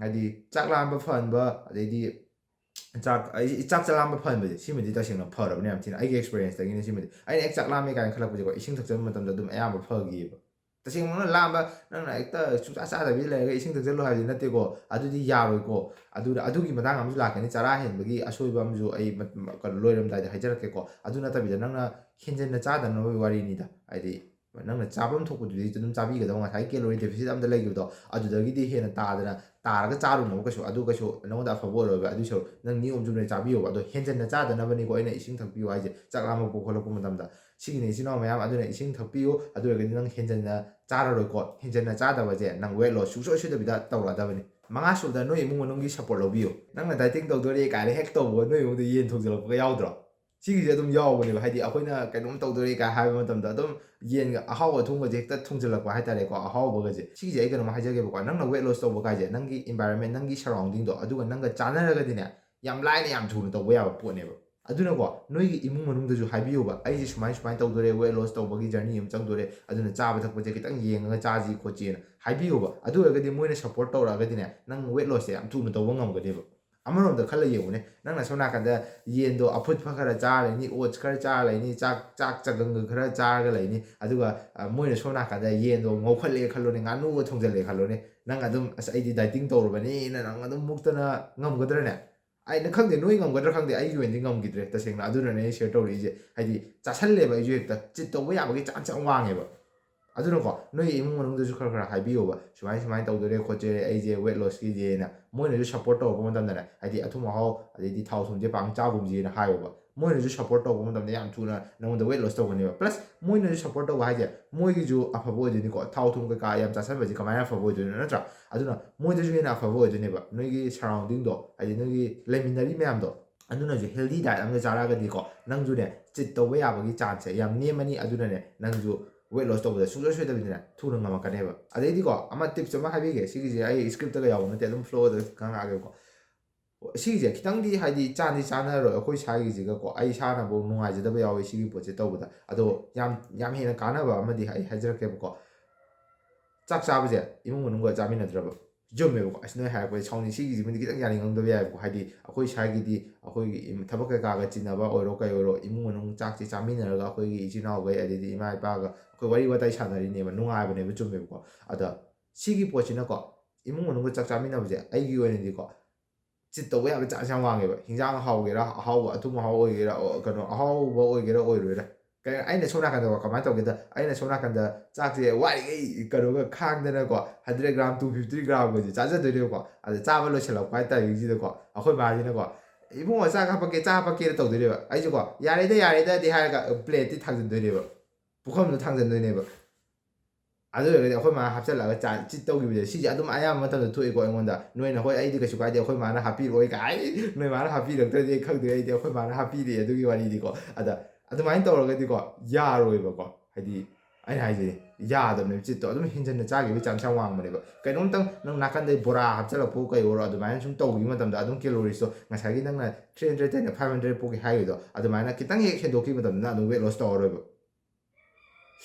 ꯍꯥꯏꯗꯤ ꯆꯥꯛ ꯂꯥꯝꯕ ꯐꯍꯟꯕ, ꯑꯗꯩꯗꯤ ꯆꯥꯛ ꯑꯩ ꯆꯥꯛ ꯆꯥꯛ ꯂꯥꯝꯕ ꯐꯍꯟꯕꯁꯦ ꯁꯤꯃꯗꯤ ꯇꯁꯦꯡꯅ ꯐꯔꯕꯅꯦ ꯌꯥꯝ ꯊꯤꯅ꯫ ꯑꯩꯒꯤ ꯑꯦꯛꯁꯄꯤꯔꯤꯌꯦꯟꯁꯇꯒꯤꯅꯦ ꯁꯤꯃꯗꯤ꯫ ꯑꯩꯅ ꯍꯦꯛ ꯆꯥꯛ ꯂꯥꯝꯃꯦ ꯀꯥꯏꯅ ꯈꯜꯂꯛꯄꯁꯦꯀꯣ, ꯏꯁꯤꯡ ꯊꯛꯆꯟꯕ ꯃꯇꯝꯗ ꯑꯗꯨꯝ ꯑꯌꯥꯝꯕ ꯐꯈꯤꯑꯕ꯫ ꯇꯁꯦꯡꯅ ꯂꯥꯝꯕ, ꯅꯪꯅ ꯍꯦꯛꯇ ꯁꯨꯡꯆꯥ ꯆꯥꯗꯕꯤ ꯂꯩꯔꯒ ꯏꯁꯤꯡ ꯊꯛꯆꯜꯂꯨ ꯍꯥꯏꯕꯗꯤ ꯅꯠꯇꯦꯀꯣ꯫ ꯑꯗꯨꯗꯤ ꯌꯥꯔꯣꯏꯀꯣ꯫ ꯑꯗꯨꯗ ꯑꯗꯨꯒꯤ ꯃꯇꯥꯡ ꯑꯃꯁꯨ ꯂꯥꯛꯀꯅꯤ, ꯆꯔꯥ ꯍꯦꯟꯕꯒꯤ ꯑꯁꯣꯏꯕ ꯑꯃꯁꯨ ꯑꯩ ꯃ- ꯃ- ꯀꯩꯅꯣ ꯂꯣꯏꯔꯝꯗꯥꯏꯗ ꯍꯥꯏꯖꯔꯛꯀꯦꯀꯣ꯫ ꯑꯗꯨ ꯅꯠꯇꯕꯤꯗ ꯅꯪꯅ ꯍꯦꯟꯖꯟꯅ ꯆꯥꯗꯅꯕꯒꯤ ꯋꯥꯔꯤꯅꯤꯗ꯫ ꯍꯥꯏꯗꯤ ꯅꯪꯅ ꯆꯥꯐꯝ ꯊꯣꯛꯄꯗꯨꯗꯤ ꯑꯗꯨꯝ ꯆꯥꯕꯤꯒꯗꯧ, ꯉꯁꯥꯏ ꯀꯦꯂꯣꯔꯤ ꯗꯦꯐꯤꯁꯤꯠ ꯑꯝꯗ ꯂꯩꯈꯤꯕꯗꯣ ꯑꯗꯨꯗꯒꯤꯗꯤ ꯍꯦꯟꯅ ꯇꯥꯗꯅ ꯇꯥꯔꯒ ꯆꯥꯔꯨꯅꯕ ꯀꯩꯁꯨ, ꯑꯗꯨ ꯀꯩꯁꯨ ꯅꯉꯣꯟꯗ ꯑꯐꯕ ꯑꯣꯏꯔꯣꯏꯕ꯫ ꯑꯗꯨꯏ ꯁꯔꯨꯛ ꯅꯪ ꯅꯤꯌꯣꯝ ꯆꯨꯝꯅ ꯆꯥꯕꯤꯌꯣꯕ꯫ ꯑꯗꯣ ꯍꯦꯟꯖꯟꯅ ꯆꯥꯗꯅꯕꯅꯤꯀꯣ ꯑꯩꯅ ꯏꯁꯤꯡ ꯊꯛꯄꯤꯌꯨ ꯍꯥꯏꯁꯦ, ꯆꯥꯛ ꯂꯥꯝꯃꯛꯄ ꯈꯣꯠꯂꯛꯄ ꯃꯇꯝꯗ꯫ ꯁꯤꯒꯤꯅꯦ ꯏꯆꯤꯟ ꯏꯅꯥꯎ ꯃꯌꯥꯝ, ꯑꯗꯨꯅ ꯏꯁꯤꯡ ꯊꯛꯄꯤꯌꯨ꯫ ꯑꯗꯨ ꯑꯣꯏꯔꯒꯗꯤ ꯅꯪ ꯍꯦꯟꯖꯟꯅ ꯆꯥꯔꯔꯣꯏꯀꯣ꯫ ꯍꯦꯟꯖꯟꯅ ꯆꯥꯗꯕꯁꯦ ꯅꯪ ꯋꯦꯠ ꯂꯣꯁ ꯁꯨꯡꯁꯣꯏ ꯁꯣꯏꯗꯕꯤꯗ ꯇꯧꯔꯛꯑꯗꯕꯅꯤ꯫ ꯃꯉꯥ ꯁꯨꯕꯗ ꯅꯣꯏ ꯏꯃꯨꯡ ꯃꯅꯨꯡꯒꯤ ꯁꯞꯄꯣꯔꯠ ꯂꯧꯕꯤꯌꯨ꯫ ꯅꯪꯅ ꯗꯥꯏꯇꯤꯡ ꯇꯧꯗꯣꯔꯦ ꯀꯥꯏꯅ ꯍꯦꯛ ꯇꯧꯕ ꯅꯣꯏ ꯏꯃꯨꯡꯗ ꯌꯦꯟ ꯊꯣꯡꯖꯤꯜꯂꯛꯄꯒ ꯌꯥꯎꯗ꯭ꯔꯣ? ꯁꯤꯒꯤꯁꯦ ꯑꯗꯨꯝ ꯌꯥꯎꯕꯅꯦꯕ꯫ ꯍꯥꯏꯗꯤ ꯑꯩꯈꯣꯏꯅ ꯀꯩꯅꯣꯝ ꯇꯧꯗꯣꯔꯦ ꯀꯥꯏ ꯍꯥꯏꯕ ꯃꯇꯝꯗ ꯑꯗꯨꯝ ꯌꯦꯟꯒ ꯑꯍꯥꯎꯕ ꯑꯊꯣꯡꯕꯁꯦ ꯍꯦꯛꯇ ꯊꯣꯡꯖꯤꯜꯂꯛꯄ ꯍꯥꯏꯇꯥꯔꯦꯀꯣ, ꯑꯍꯥꯎꯕꯒꯁꯦ꯫ ꯁꯤꯒꯤꯁꯦ ꯑꯩ ꯀꯩꯅꯣꯝ ꯍꯥꯏꯖꯒꯦꯕꯀꯣ, ꯅꯪꯅ ꯋꯦꯠ ꯂꯣꯁ ꯇꯧꯕ ꯀꯥꯏꯁꯦ ꯅꯪꯒꯤ ꯏꯟꯚꯥꯏꯔꯣꯟꯃꯦꯟ, ꯅꯪꯒꯤ ꯁꯔꯥꯎꯟꯗꯤꯡꯗꯣ ꯑꯗꯨꯒ ꯅꯪꯒ ꯆꯥꯟꯅꯔꯒꯗꯤꯅꯦ, ꯌꯥꯝ ꯂꯥꯏꯅ ꯌꯥꯝ ꯊꯨꯅ ꯇꯧꯕ ꯌꯥꯕ ꯄꯣꯠꯅꯦꯕ꯫ ꯑꯗꯨꯅꯀꯣ, ꯅꯣꯏꯒꯤ ꯏꯃꯨꯡ ꯃꯅꯨꯡꯗꯁꯨ ꯍꯥꯏꯕꯤꯌꯨꯕ, "ꯑꯩꯁꯦ ꯁꯨꯃꯥꯏ ꯁꯨꯃꯥꯏꯅ ꯇꯧꯗꯣꯔꯦ, ꯋꯦꯠ ꯂꯣꯁ ꯇꯧꯕꯒꯤ ꯖꯔꯅꯤ ꯑꯃ ꯆꯪꯗꯣꯔꯦ, ꯑꯗꯨꯅ ꯆꯥꯕ ꯊꯛꯄꯁꯦ ꯈꯤꯇꯪ ꯌꯦꯡꯉꯒ ꯆꯥꯁꯤ ꯈꯣꯠꯁꯤꯅ" ꯍꯥꯏꯕꯤꯌꯨꯕ꯫ ꯑꯗꯨ ꯑꯣꯏꯔꯒꯗꯤ ꯃꯣꯏꯅ ꯁꯞꯄꯣꯔꯠ ꯇꯧꯔꯛꯑꯒꯗꯤꯅꯦ, ꯅꯪ ꯋꯦꯠ ꯂꯣꯁꯁꯦ ꯌꯥꯝ ꯊꯨꯅ ꯇꯧꯕ ꯉꯝꯒꯅꯦꯕ꯫ ꯑꯃꯔꯣꯝꯗ ꯈꯜꯂ ꯌꯦꯡꯉꯨꯅꯦ, ꯅꯪꯅ ꯁꯣꯝ ꯅꯥꯀꯟꯗ ꯌꯦꯟꯗꯣ ꯑꯐꯨꯠꯄ ꯈꯔ ꯆꯥꯔ ꯂꯩꯅꯤ, ꯑꯣꯠꯁ ꯈꯔ ꯆꯥꯔ ꯂꯩꯅꯤ, ꯆꯥꯛ ꯆꯥꯛ ꯆꯒꯪꯒ ꯈꯔ ꯆꯥꯔꯒ ꯂꯩꯅꯤ, ꯑꯗꯨꯒ ꯑ, ꯃꯣꯏꯅ ꯁꯣꯝ ꯅꯥꯀꯟꯗ ꯌꯦꯟꯗꯣ ꯉꯧꯈꯠꯂꯦ ꯈꯜꯂꯣꯅꯦ, ꯉꯥꯅꯨꯒ ꯊꯣꯡꯖꯜꯂꯦ ꯈꯜꯂꯣꯅꯦ, ꯅꯪ ꯑꯗꯨꯝ "ꯑꯁ, ꯑꯩꯗꯤ ꯗꯥꯏꯇꯤꯡ ꯇꯧꯔꯕꯅꯤꯅ" ꯅꯪ ꯑꯗꯨꯝ ꯃꯨꯛꯇꯅ ꯉꯝꯒꯗ꯭ꯔꯅꯦ? ꯑꯩꯅ ꯈꯪꯗꯦ, ꯅꯣꯏ ꯉꯝꯒꯗ꯭ꯔꯥ ꯈꯪꯗꯦ, ꯑꯩꯒꯤ ꯑꯣꯏꯅꯗꯤ ꯉꯝꯈꯤꯗ꯭ꯔꯦ ꯇꯁꯦꯡꯅ꯫ ꯑꯗꯨꯅꯅꯦ ꯑꯩ ꯁꯤꯌꯔ ꯇꯧꯔꯛꯏꯁꯦ꯫ ꯍꯥꯏꯗꯤ ꯆꯥꯁꯜꯂꯦꯕ ꯑꯩꯁꯨ ꯍꯦꯛꯇ, ꯆꯤꯠ ꯇꯧꯕ ꯌꯥꯕꯒꯤ ꯆꯥꯟꯁ ꯌꯥꯝ ꯋꯥꯡꯉꯦꯕ꯫ ꯑꯗꯨꯅꯀꯣ, ꯅꯣꯏ ꯏꯃꯨꯡ ꯃꯅꯨꯡꯗꯁꯨ ꯈꯔ ꯈꯔ ꯍꯥꯏꯕꯤꯌꯣꯕ, "ꯁꯨꯃꯥꯏ ꯁꯨꯃꯥꯏꯅ ꯇꯧꯗꯣꯔꯦ ꯈꯣꯠꯇꯣꯔꯦ ꯑꯩꯁꯦ ꯋꯦꯠ ꯂꯣꯁꯀꯤꯁꯦꯅ"꯫ ꯃꯣꯏꯅꯁꯨ ꯁꯞꯄꯣꯔꯠ ꯇꯧꯔꯛꯄ ꯃꯇꯝꯗꯅꯦ, ꯍꯥꯏꯗꯤ ꯑꯊꯨꯝ ꯑꯍꯥꯎ ꯑꯗꯩꯗꯤ ꯊꯥꯎ ꯊꯨꯝꯁꯦ ꯄꯥꯡ ꯆꯥꯒꯨꯝꯁꯦꯅ ꯍꯥꯏꯌꯣꯕ꯫ ꯃꯣꯏꯅꯁꯨ ꯁꯞꯄꯣꯔꯠ ꯇꯧꯔꯛꯄ ꯃꯇꯝꯗ ꯌꯥꯝ ꯊꯨꯅ ꯅꯉꯣꯟꯗ ꯋꯦꯠ ꯂꯣꯁ ꯇꯧꯒꯅꯦꯕ꯫ ꯄ꯭ꯂꯁ ꯃꯣꯏꯅꯁꯨ ꯁꯞꯄꯣꯔꯠ ꯇꯧꯕ ꯍꯥꯏꯁꯦ ꯃꯣꯏꯒꯤꯁꯨ ꯑꯐꯕ ꯑꯣꯏꯗꯣꯏꯅꯤꯀꯣ꯫ ꯊꯥꯎ ꯊꯨꯝ ꯀꯩꯀꯥ ꯌꯥꯝ ꯆꯥꯁꯟꯕꯁꯦ ꯀꯃꯥꯏꯅ ꯑꯐꯕ ꯑꯣꯏꯗꯣꯏꯅꯣ, ꯅꯠꯇ꯭ꯔꯥ? ꯑꯗꯨꯅ ꯃꯣꯏꯗꯁꯨ ꯍꯦꯟꯅ ꯑꯐꯕ ꯑꯣꯏꯗꯣꯏꯅꯦꯕ꯫ ꯅꯣꯏꯒꯤ ꯁꯔꯥꯎꯟꯗꯤꯡꯗꯣ, ꯍꯥꯏꯗꯤ ꯅꯣꯏꯒꯤ ꯂꯩꯃꯤꯟꯅꯔꯤ ꯃꯌꯥꯝꯗꯣ, ꯑꯗꯨꯅꯁꯨ ꯍꯦꯜꯗꯤ ꯗꯥꯏꯠ ꯑꯃꯗ ꯆꯥꯔꯛꯑꯒꯗꯤꯀꯣ, ꯅꯪꯁꯨꯅꯦ ꯆꯤꯠ ꯇꯧꯕ ꯌꯥꯕꯒꯤ ꯆꯥꯟꯁꯁꯦ ꯌꯥꯝ ꯅꯦꯝꯃꯅꯤ꯫ ꯑꯗꯨꯅꯅꯦ ꯅꯪꯁꯨ weight loss ꯇꯧꯕꯗ ꯁꯨꯡꯁꯣꯏ ꯁꯣꯏꯗꯕꯤꯗꯅꯦ ꯊꯨꯅ ꯉꯝꯃꯛꯀꯅꯦꯕ꯫ ꯑꯗꯩꯗꯤꯀꯣ, ꯑꯃ tips ꯑꯃ ꯍꯥꯏꯕꯤꯒꯦ, ꯁꯤꯒꯤꯁꯦ ꯑꯩ script ꯇꯒ ꯌꯥꯎꯕ ꯅꯠꯇꯦ, ꯑꯗꯨꯝ flow ꯗ ꯉꯥꯡꯉꯛꯑꯒꯦꯕꯀꯣ꯫ ꯁꯤꯒꯤꯁꯦ ꯈꯤꯇꯪꯗꯤ ꯍꯥꯏꯗꯤ ꯆꯥꯟꯗꯤ ꯆꯥꯟꯅꯔꯣꯏ ꯑꯩꯈꯣꯏ ꯏꯁꯥꯒꯤꯁꯤꯒꯀꯣ, ꯑꯩ ꯏꯁꯥꯅꯐꯥꯎ ꯅꯨꯡꯉꯥꯏꯖꯗꯕ ꯌꯥꯎꯋꯤ ꯁꯤꯒꯤ ꯄꯣꯠꯁꯦ ꯇꯧꯕꯗ꯫ ꯑꯗꯣ ꯌꯥꯝ ꯌꯥꯝ ꯍꯦꯟꯅ ꯀꯥꯟꯅꯕ ꯑꯃꯗꯤ ꯑꯩ ꯍꯥꯏꯖꯔꯛꯀꯦꯕꯀꯣ꯫ ꯆꯥꯛ ꯆꯥꯕꯁꯦ ꯏꯃꯨꯡ ꯃꯅꯨꯡꯒ ꯆꯥꯃꯤꯟꯅꯗ꯭ꯔꯕ ꯆꯨꯝꯃꯦꯕꯀꯣ꯫ ꯑꯁ, ꯅꯣꯏ ꯍꯥꯏꯔꯛꯄꯁꯦ ꯁꯥꯎꯅꯤꯡ, ꯁꯤꯒꯤꯁꯤꯃꯗꯤ ꯈꯤꯇꯪ ꯌꯥꯅꯤꯡꯉꯝꯗꯕ ꯌꯥꯏꯕꯀꯣ꯫ ꯍꯥꯏꯗꯤ ꯑꯩꯈꯣꯏ ꯏꯁꯥꯒꯤꯗꯤ ꯑꯩꯈꯣꯏꯒꯤ ꯏꯝ-, ꯊꯕꯛ ꯀꯩꯀꯥꯒ ꯆꯤꯟꯅꯕ ꯑꯣꯏꯔꯣ ꯀꯩ ꯑꯣꯏꯔꯣ, ꯏꯃꯨꯡ ꯃꯅꯨꯡ ꯆꯥꯛꯁꯦ ꯆꯥꯃꯤꯟꯅꯔꯒ ꯑꯩꯈꯣꯏꯒꯤ ꯏꯆꯤꯜ ꯏꯅꯥꯎꯈꯩ ꯑꯗꯩꯗꯤ ꯏꯃꯥ ꯏꯄꯥꯒ ꯑꯩꯈꯣꯏ ꯋꯥꯔꯤ ꯋꯥꯇꯥꯏ ꯁꯥꯟꯅꯔꯤꯅꯦꯕ, ꯅꯨꯡꯉꯥꯏꯕꯅꯦꯕ, ꯆꯨꯝꯃꯦꯕꯀꯣ꯫ ꯑꯗ ꯁꯤꯒꯤ ꯄꯣꯠꯁꯤꯅꯀꯣ, ꯏꯃꯨꯡ ꯃꯅꯨꯡꯒ ꯆꯥꯛ ꯆꯥꯃꯤꯟꯅꯕꯁꯦ ꯑꯩꯒꯤ ꯑꯣꯏꯅꯗꯤꯀꯣ, ꯆꯤꯠ ꯇꯧꯕ ꯌꯥꯕ ꯆꯥꯟꯁ ꯌꯥꯝ ꯋꯥꯡꯉꯦꯕ꯫ ꯍꯤꯟꯖꯥꯡ ꯍꯥꯎꯒꯦꯔꯥ, ꯑꯍꯥꯎꯕ ꯑꯊꯨꯝ ꯑꯍꯥꯎ ꯑꯣꯏꯒꯦꯔꯥ, ꯑꯣ, ꯀꯩꯅꯣ, ꯑꯍꯥꯎꯕ ꯑꯣꯏꯒꯦꯔꯥ ꯑꯣꯏꯔꯣꯏꯔꯥ, ꯀꯩ-, ꯑꯩꯅ ꯁꯣꯝ ꯅꯥꯀꯟꯗ ꯀꯃꯥꯏꯅ ꯇꯧꯒꯦꯗ, ꯑꯩꯅ ꯁꯣꯝ ꯅꯥꯀꯟꯗ ꯆꯥꯛꯁꯦ ꯋꯥꯔꯤꯈꯩ ꯀꯩꯅꯣꯒ ꯈꯥꯡꯗꯅꯀꯣ, hundred gram, two fifty gram ꯒꯁꯦ ꯆꯥꯖꯗꯣꯏꯅꯦꯕꯀꯣ꯫ ꯑꯗ ꯆꯥꯕ ꯂꯣꯏꯁꯤꯜꯂꯛꯄ ꯍꯥꯏ timing ꯁꯤꯗꯀꯣ, ꯑꯩꯈꯣꯏ ꯃꯥꯁꯤꯅꯀꯣ, "ꯏꯕꯨꯡꯉꯣ, ꯆꯥꯛ ꯍꯥꯞꯄꯛꯀꯦ, ꯆꯥꯛ ꯍꯥꯞꯄꯛꯀꯦꯅ" ꯇꯧꯗꯣꯏꯅꯦꯕ꯫ ꯑꯩꯁꯦꯀꯣ, "ꯌꯥꯔꯦꯗ, ꯌꯥꯔꯦꯗꯗꯤ" ꯍꯥꯏꯔꯒ plate ꯇꯤ ꯊꯥꯡꯖꯟꯗꯣꯏꯅꯦꯕ, ꯄꯨꯈꯝꯗꯣ ꯊꯥꯡꯖꯟꯗꯣꯏꯅꯦꯕ꯫ ꯑꯗꯨ ꯑꯣꯏꯔꯒꯗꯤ ꯑꯩꯈꯣꯏ ꯃꯥꯅ ꯍꯥꯞꯆꯤꯜꯂꯒ ꯆꯥ-, ꯆꯤꯠ ꯇꯧꯈꯤꯕꯁꯦ, ꯁꯤꯁꯦ ꯑꯗꯨꯝ ꯑꯌꯥꯝꯕ ꯃꯇꯝꯗ ꯊꯣꯛꯏꯀꯣ ꯑꯩꯉꯣꯟꯗ꯫ "ꯅꯣꯏꯅ ꯍꯣꯏ, ꯑꯩꯗꯤ ꯀꯩꯁꯨ ꯀꯥꯏꯗꯦ, ꯑꯩꯈꯣꯏ ꯃꯥꯅ ꯍꯥꯞꯄꯤꯔꯛꯑꯣꯏ" ꯀꯥꯏ꯫ ꯅꯣꯏ ꯃꯥꯅ ꯍꯥꯞꯄꯤꯔꯛꯇ꯭ꯔꯗꯤ ꯑꯩ ꯈꯪꯗꯦ, ꯑꯩꯗꯤ ꯑꯩꯈꯣꯏ ꯃꯥꯅ ꯍꯥꯞꯄꯤꯔꯛꯑꯦ ꯑꯗꯨꯒꯤ ꯋꯥꯔꯤꯗꯤꯀꯣ꯫ ꯑꯗ ꯑꯗꯨꯃꯥꯏꯅ ꯇꯧꯔꯒꯗꯤꯀꯣ, ꯌꯥꯔꯣꯏꯕꯀꯣ꯫ ꯍꯥꯏꯗꯤ ꯑꯩꯅ ꯍꯥꯏꯁꯦ, ꯌꯥꯗꯕꯅꯦꯕ, ꯆꯤꯠꯇꯣ ꯑꯗꯨꯝ ꯍꯦꯟꯖꯟꯅ ꯆꯥꯈꯤꯕꯒꯤ ꯆꯥꯟꯁ ꯌꯥꯝ ꯋꯥꯡꯕꯅꯦꯕ꯫ ꯀꯩꯅꯣꯝꯇꯪ ꯅꯪ ꯅꯥꯀꯟꯗꯩ ꯕꯣꯔꯥ ꯍꯥꯞꯆꯤꯜꯂꯛꯄ ꯀꯩ ꯑꯣꯏꯔꯣ, ꯑꯗꯨꯃꯥꯏꯅ ꯁꯨꯝ ꯇꯧꯈꯤꯕ ꯃꯇꯝꯗ ꯑꯗꯨꯝ calories ꯇꯣ ꯉꯁꯥꯏꯒꯤ ꯅꯪꯅ three hundred ꯇꯩꯅ five hundred ꯄꯣꯛꯀꯦ ꯍꯥꯏꯈꯤꯕꯗꯣ, ꯑꯗꯨꯃꯥꯏꯅ ꯈꯤꯇꯪ ꯍꯦꯛ ꯍꯦꯟꯗꯣꯛꯈꯤꯕ ꯃꯇꯝꯗ ꯅꯪ ꯑꯗꯨꯝ weight loss ꯇꯧꯔꯔꯣꯏꯕ꯫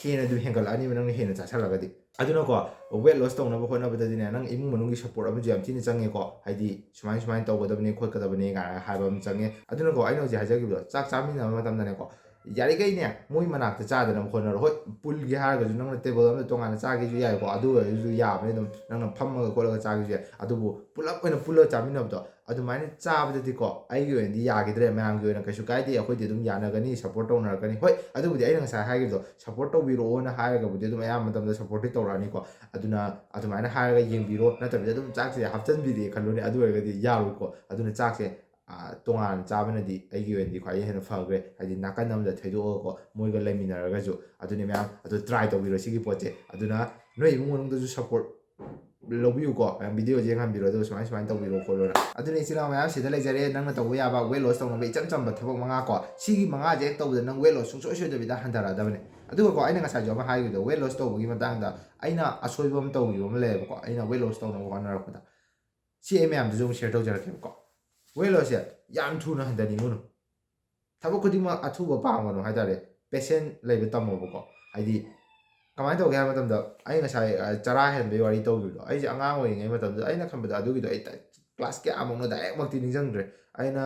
ꯍꯦꯟꯅ ꯑꯗꯨꯝ ꯍꯦꯟꯒꯠꯂꯛꯑꯅꯤꯕ ꯅꯪꯅ ꯍꯦꯟꯅ ꯆꯥꯁꯤꯜꯂꯒꯗꯤ꯫ ꯑꯗꯨꯅꯀꯣ, weight loss ꯇꯧꯅꯕ ꯍꯣꯠꯅꯕꯗꯗꯤꯅꯦ, ꯅꯪ ꯏꯃꯨꯡ ꯃꯅꯨꯡꯒꯤ support ꯑꯃꯁꯨ ꯌꯥꯝ ꯊꯤꯅ ꯆꯪꯉꯦꯀꯣ꯫ ꯍꯥꯏꯗꯤ ꯁꯨꯃꯥꯏ ꯁꯨꯃꯥꯏꯅ ꯇꯧꯒꯗꯕꯅꯤ ꯈꯣꯠꯀꯗꯕꯅꯤ ꯀꯥꯏꯅ ꯍꯥꯏꯕ ꯑꯃ ꯆꯪꯉꯦ꯫ ꯑꯗꯨꯅꯀꯣ, ꯑꯩꯅ ꯍꯧꯖꯤꯛ ꯍꯥꯏꯖꯈꯤꯕꯗꯣ, ꯆꯥꯛ ꯆꯥꯃꯤꯟꯅꯕ ꯃꯇꯝꯗꯅꯦꯀꯣ, ꯌꯥꯔꯤꯈꯩꯅꯦ ꯃꯣꯏ ꯃꯅꯥꯛꯇ ꯆꯥꯗꯅꯕ ꯍꯣꯠꯅꯔꯣ꯫ ꯍꯣꯏ, ꯄꯨꯜꯒꯤ ꯍꯥꯏꯔꯒꯁꯨ ꯅꯪꯅ table ꯑꯃꯗ ꯇꯣꯉꯥꯟꯅ ꯆꯥꯒꯦꯁꯨ ꯌꯥꯏꯀꯣ, ꯑꯗꯨ ꯑꯣꯏꯔꯁꯨ ꯌꯥꯕꯅꯦ ꯑꯗꯨꯝ, ꯅꯪꯅ ꯐꯝꯃꯒ ꯈꯣꯠꯂꯒ ꯆꯥꯒꯦꯁꯨ ꯌꯥꯏ꯫ ꯑꯗꯨꯕꯨ ꯄꯨꯂꯞ ꯑꯣꯏꯅ ꯄꯨꯜꯂꯒ ꯆꯥꯃꯤꯟꯅꯕꯗꯣ, ꯑꯗꯨꯃꯥꯏꯅ ꯆꯥꯕꯗꯗꯤꯀꯣ, ꯑꯩꯒꯤ ꯑꯣꯏꯅꯗꯤ ꯌꯥꯈꯤꯗ꯭ꯔꯦ꯫ ꯃꯌꯥꯝꯒꯤ ꯑꯣꯏꯅ ꯀꯩꯁꯨ ꯀꯥꯏꯗꯦ, ꯑꯩꯈꯣꯏꯗꯤ ꯑꯗꯨꯝ ꯌꯥꯅꯒꯅꯤ, support ꯇꯧꯅꯔꯛꯀꯅꯤ꯫ ꯍꯣꯏ, ꯑꯗꯨꯕꯨꯗꯤ ꯑꯩꯅ ꯉꯁꯥꯏ ꯍꯥꯏꯈꯤꯕꯗꯣ, support ꯇꯧꯕꯤꯔꯛꯑꯣꯅ ꯍꯥꯏꯔꯒꯕꯨꯗꯤ ꯑꯗꯨꯝ ꯑꯌꯥꯝꯕ ꯃꯇꯝꯗ support ꯇꯤ ꯇꯧꯔꯛꯑꯅꯤꯀꯣ꯫ ꯑꯗꯨꯅ ꯑꯗꯨꯃꯥꯏꯅ ꯍꯥꯏꯔꯒ ꯌꯦꯡꯕꯤꯔꯣ, ꯅꯠꯇ꯭ꯔꯕꯗꯤ ꯑꯗꯨꯝ ꯆꯥꯛꯁꯦ ꯍꯥꯞꯆꯤꯟꯕꯤꯔꯦ ꯈꯜꯂꯣꯅꯦ, ꯑꯗꯨ ꯑꯣꯏꯔꯒꯗꯤ ꯌꯥꯔꯣꯏꯀꯣ꯫ ꯑꯗꯨꯅ ꯆꯥꯛꯁꯦ, ꯑꯥ, ꯇꯣꯉꯥꯟꯅ ꯆꯥꯕꯅꯗꯤ ꯑꯩꯒꯤ ꯑꯣꯏꯅꯗꯤ ꯈ꯭ꯋꯥꯏꯗꯒꯤ ꯍꯦꯟꯅ ꯐꯈ꯭ꯔꯦ꯫ ꯍꯥꯏꯗꯤ ꯅꯥꯀꯟ ꯑꯃꯗ ꯊꯩꯗꯣꯛꯑꯒꯀꯣ, ꯃꯣꯏꯒ ꯂꯩꯃꯤꯟꯅꯔꯒꯁꯨ꯫ ꯑꯗꯨꯅꯦ ꯃꯌꯥꯝ, ꯑꯗꯨ try ꯇꯧꯕꯤꯔꯣ ꯁꯤꯒꯤ ꯄꯣꯠꯁꯦ꯫ ꯑꯗꯨꯅ ꯅꯣꯏ ꯏꯃꯨꯡ ꯃꯅꯨꯡꯗꯁꯨ support ꯂꯧꯕꯤꯌꯨꯀꯣ, ꯚꯤꯗꯤꯑꯣꯁꯦ ꯌꯦꯡꯍꯟꯕꯤꯔꯣ, ꯑꯗꯨꯒ ꯁꯨꯃꯥꯏꯅ ꯁꯨꯃꯥꯏꯅ ꯇꯧꯕꯤꯔꯣ ꯈꯣꯠꯂꯣꯅ꯫ ꯑꯗꯨꯅ ꯏꯆꯤꯜ ꯏꯅꯥꯎ ꯃꯌꯥꯝ, ꯁꯤꯗ ꯂꯩꯖꯔꯦ, ꯅꯪꯅ ꯇꯧꯕ ꯌꯥꯕ weight loss ꯇꯧꯅꯕ ꯏꯆꯝ ꯆꯝꯕ ꯊꯕꯛ ꯃꯉꯥ ꯀꯣ꯫ ꯁꯤꯒꯤ ꯃꯉꯥꯁꯦ ꯍꯦꯛ ꯇꯧꯕꯗ ꯅꯪ weight loss ꯁꯨꯡꯁꯣꯏ ꯁꯣꯏꯗꯕꯤꯗ ꯍꯟꯊꯔꯛꯑꯗꯕꯅꯤ꯫ ꯑꯗꯨꯒꯀꯣ, ꯑꯩꯅ ꯉꯁꯥꯏꯁꯨ ꯑꯃ ꯍꯥꯏꯈꯤꯕꯗꯣ, weight loss ꯇꯧꯕꯒꯤ ꯃꯇꯥꯡꯗ ꯑꯩꯅ ꯑꯁꯣꯏꯕ ꯑꯃ ꯇꯧꯈꯤꯕ ꯑꯃ ꯂꯩꯌꯦꯕꯀꯣ, ꯑꯩꯅ weight loss ꯇꯧꯅꯕ ꯍꯣꯠꯅꯔꯛꯄꯗ꯫ ꯁꯤ ꯑꯩ ꯃꯌꯥꯝꯗꯁꯨ ꯑꯃꯨꯛ share ꯇꯧꯖꯔꯛꯀꯦꯕꯀꯣ꯫ Weight lossꯁꯦ ꯌꯥꯝ ꯊꯨꯅ ꯍꯟꯊꯅꯤꯡꯉꯨꯅꯨ꯫ ꯊꯕꯛ ꯈꯨꯗꯤꯡꯃꯛ ꯑꯊꯨꯕ ꯄꯥꯝꯒꯅꯨ ꯍꯥꯏꯇꯥꯔꯦ꯫ Patient ꯂꯩꯕ ꯇꯝꯃꯣꯕꯀꯣ꯫ ꯍꯥꯏꯗꯤ, ꯀꯃꯥꯏꯅ ꯇꯧꯒꯦ ꯍꯥꯏꯕ ꯃꯇꯝꯗ, ꯑꯩ ꯉꯁꯥꯏ, ꯑ, ꯆꯔꯥ ꯍꯦꯟꯕꯒꯤ ꯋꯥꯔꯤ ꯇꯧꯈꯤꯕꯗꯣ, ꯑꯩꯁꯦ ꯑꯉꯥꯡ ꯑꯣꯏꯔꯤꯉꯩ ꯃꯇꯝꯗ ꯑꯩꯅ ꯈꯟꯕꯗ ꯑꯗꯨꯒꯤꯗꯣ ꯑꯩ ꯇ-, class ꯀꯌꯥꯃꯨꯛꯅꯣ direct ꯃꯛꯇꯤ ꯅꯤꯡꯁꯤꯡꯗ꯭ꯔꯦ꯫ ꯑꯩꯅ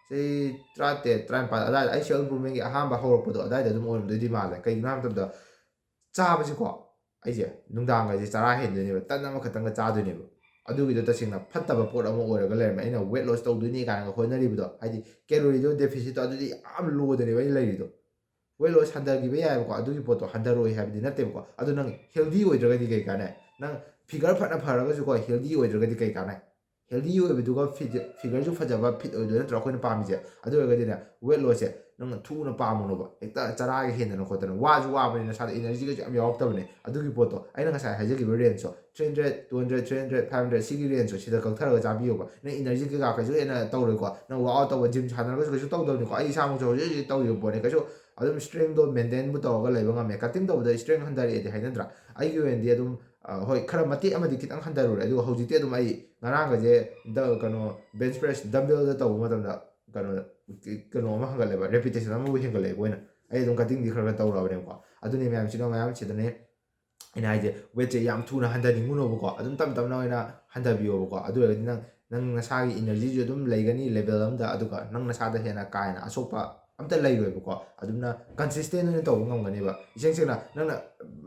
ꯆꯍꯤ ꯇꯔꯥꯇꯔꯦꯠ, ꯇꯔꯥꯅꯤꯄꯥꯜ ꯑꯗꯥꯏꯗ, ꯑꯩ self improvementꯀꯤ ꯑꯍꯥꯟꯕ ꯍꯧꯔꯛꯄꯗꯣ ꯑꯗꯥꯏꯗ ꯑꯗꯨꯝ ꯑꯣꯏꯔꯝꯗꯣꯏꯗꯤ ꯃꯥꯜꯂꯦ꯫ ꯀꯩꯒꯤꯅꯣ ꯍꯥꯏꯕ ꯃꯇꯝꯗ, ꯆꯥꯕꯁꯤꯀꯣ, ꯑꯩꯁꯦ ꯅꯨꯡꯗꯥꯡꯒꯁꯦ ꯆꯔꯥ ꯍꯦꯟꯗꯣꯏꯅꯦꯕ, ꯇꯟ ꯑꯃꯈꯛꯇꯪꯒ ꯆꯥꯗꯣꯏꯅꯦꯕ꯫ ꯑꯗꯨꯒꯤꯗꯣ ꯇꯁꯦꯡꯅ ꯐꯠꯇꯕ ꯄꯣꯠ ꯑꯃ ꯑꯣꯏꯔꯒ ꯂꯩꯔꯝꯃꯦ꯫ ꯑꯩꯅ weight loss ꯇꯧꯗꯣꯏꯅꯦ ꯀꯥꯏꯅꯒ ꯍꯣꯠꯅꯔꯤꯕꯗꯣ, ꯍꯥꯏꯗꯤ calorie ꯗꯣ deficit ꯇꯣ ꯑꯗꯨꯗꯤ ꯌꯥꯝ low ꯗꯅꯦꯕ ꯑꯩꯅ ꯂꯩꯔꯤꯗꯣ꯫ Weight loss ꯍꯟꯊꯈꯤꯕ ꯌꯥꯏꯑꯕꯀꯣ, ꯑꯗꯨꯒꯤ ꯄꯣꯠꯇꯣ ꯍꯟꯊꯔꯣꯏ ꯍꯥꯏꯕꯗꯤ ꯅꯠꯇꯦꯕꯀꯣ꯫ ꯑꯗꯨ ꯅꯪ healthy ꯑꯣꯏꯗ꯭ꯔꯒꯗꯤ ꯀꯩ ꯀꯥꯟꯅꯩ? ꯅꯪ figure ꯐꯅ ꯐꯔꯒꯁꯨꯀꯣ, healthy ꯑꯣꯏꯗ꯭ꯔꯒꯗꯤ ꯀꯩ ꯀꯥꯟꯅꯩ? Healthy ꯑꯣꯏꯕꯗꯨꯒ fit, figure ꯁꯨ ꯐꯖꯕ, fit ꯑꯣꯏꯕꯗꯨ ꯅꯠꯇ꯭ꯔꯣ ꯑꯩꯈꯣꯏꯅ ꯄꯥꯝꯃꯤꯁꯦ? ꯑꯗꯨ ꯑꯣꯏꯔꯒꯗꯤꯅꯦ, weight loss ꯁꯦ ꯅꯪꯅ ꯊꯨꯅ ꯄꯥꯝꯃꯨꯅꯣꯕ꯫ ꯍꯦꯛꯇ ꯆꯔꯥꯒ ꯍꯦꯟꯗꯅ ꯈꯣꯠꯇꯅ, ꯋꯥꯁꯨ ꯋꯥꯕꯅꯤ, ꯅꯁꯥꯗ energy ꯒꯁꯨ ꯌꯥꯝ ꯌꯥꯎꯔꯛꯇꯕꯅꯦ꯫ ꯑꯗꯨꯒꯤ ꯄꯣꯠꯇꯣ ꯑꯩꯅ ꯉꯁꯥꯏ ꯍꯥꯏꯖꯈꯤꯕ range ꯇꯣ, three hundred, two hundred, three hundred, five hundred, ꯁꯤꯒꯤ range ꯇꯣ ꯁꯤꯗ ꯀꯛꯊꯔꯒ ꯆꯥꯕꯤꯌꯣꯕ꯫ ꯅꯪ energy ꯀꯩꯀꯥ ꯀꯩꯁꯨ ꯍꯦꯟꯅ ꯇꯧꯔꯣꯏꯀꯣ꯫ ꯅꯪ workout ꯇꯧꯕ, gym ꯁꯥꯟꯅꯔꯒꯁꯨ ꯀꯩꯁꯨ ꯇꯧꯗꯕꯅꯤꯀꯣ꯫ ꯑꯩ ꯏꯁꯥꯃꯛꯁꯨ ꯍꯧꯖꯤꯛ ꯍꯧꯖꯤꯛ ꯇꯧꯔꯤꯕ ꯄꯣꯠꯅꯤ꯫ ꯀꯩꯁꯨ ꯑꯗꯨꯝ strength ꯇꯣ maintain ꯕꯨ ꯇꯧꯔꯒ ꯂꯩꯕ ꯉꯝꯃꯦ꯫ Cutting ꯇꯧꯕꯗ strength ꯍꯟꯊꯔꯛꯑꯦꯗꯤ ꯍꯥꯏꯅꯗ꯭ꯔꯥ? ꯑꯩꯒꯤ ꯑꯣꯏꯅꯗꯤ ꯑꯗꯨꯝ, ꯑ, ꯍꯣꯏ, ꯈꯔ ꯃꯇꯦꯛ ꯑꯃꯗꯤ ꯈꯤꯇꯪ ꯍꯟꯊꯔꯨꯔꯦ, ꯑꯗꯨꯒ ꯍꯧꯖꯤꯛꯇꯤ ꯑꯗꯨꯝ ꯑꯩ ꯉꯔꯥꯡꯒꯁꯦ ꯗ-, ꯀꯩꯅꯣ, bench press dumbbell ꯗ ꯇꯧꯕ ꯃꯇꯝꯗ ꯀꯩꯅꯣ, ꯀꯩꯅꯣ ꯑꯃ ꯍꯟꯒꯠꯂꯦꯕ, repetition ꯑꯃꯕꯨ ꯍꯦꯟꯒꯠꯂꯛꯑꯦꯕ ꯑꯣꯏꯅ꯫ ꯑꯩ ꯑꯗꯨꯝ cutting ꯗꯤ ꯈꯔ ꯈꯔ ꯇꯧꯔꯛꯑꯕꯅꯦꯕꯀꯣ꯫ ꯑꯗꯨꯅꯦ ꯃꯌꯥꯝ, ꯏꯆꯤꯟ ꯏꯅꯥꯎ ꯃꯌꯥꯝ, ꯁꯤꯗꯅꯦ ꯑꯩꯅ ꯍꯥꯏꯁꯦ, weight ꯁꯦ ꯌꯥꯝ ꯊꯨꯅ ꯍꯟꯊꯅꯤꯡꯉꯨꯅꯣꯕꯀꯣ, ꯑꯗꯨꯝ ꯇꯞ ꯇꯞꯅ ꯑꯣꯏꯅ ꯍꯟꯊꯕꯤꯌꯣꯕꯀꯣ꯫ ꯑꯗꯨ ꯑꯣꯏꯔꯒꯗꯤ ꯅꯪ, ꯅꯪ ꯅꯁꯥꯒꯤ energy ꯁꯨ ꯑꯗꯨꯝ ꯂꯩꯒꯅꯤ level ꯑꯝꯗ, ꯑꯗꯨꯒ ꯅꯪ ꯅꯁꯥꯗ ꯍꯦꯟꯅ ꯀꯥ ꯍꯦꯟꯅ ꯑꯁꯣꯛꯄ ꯑꯝꯇ ꯂꯩꯔꯣꯏꯕꯀꯣ꯫ ꯑꯗꯨꯝꯅ consistent ꯑꯣꯏꯅ ꯇꯧꯕ ꯉꯝꯒꯅꯦꯕ꯫ ꯏꯁꯦꯡ ꯁꯦꯡꯅ ꯅꯪꯅ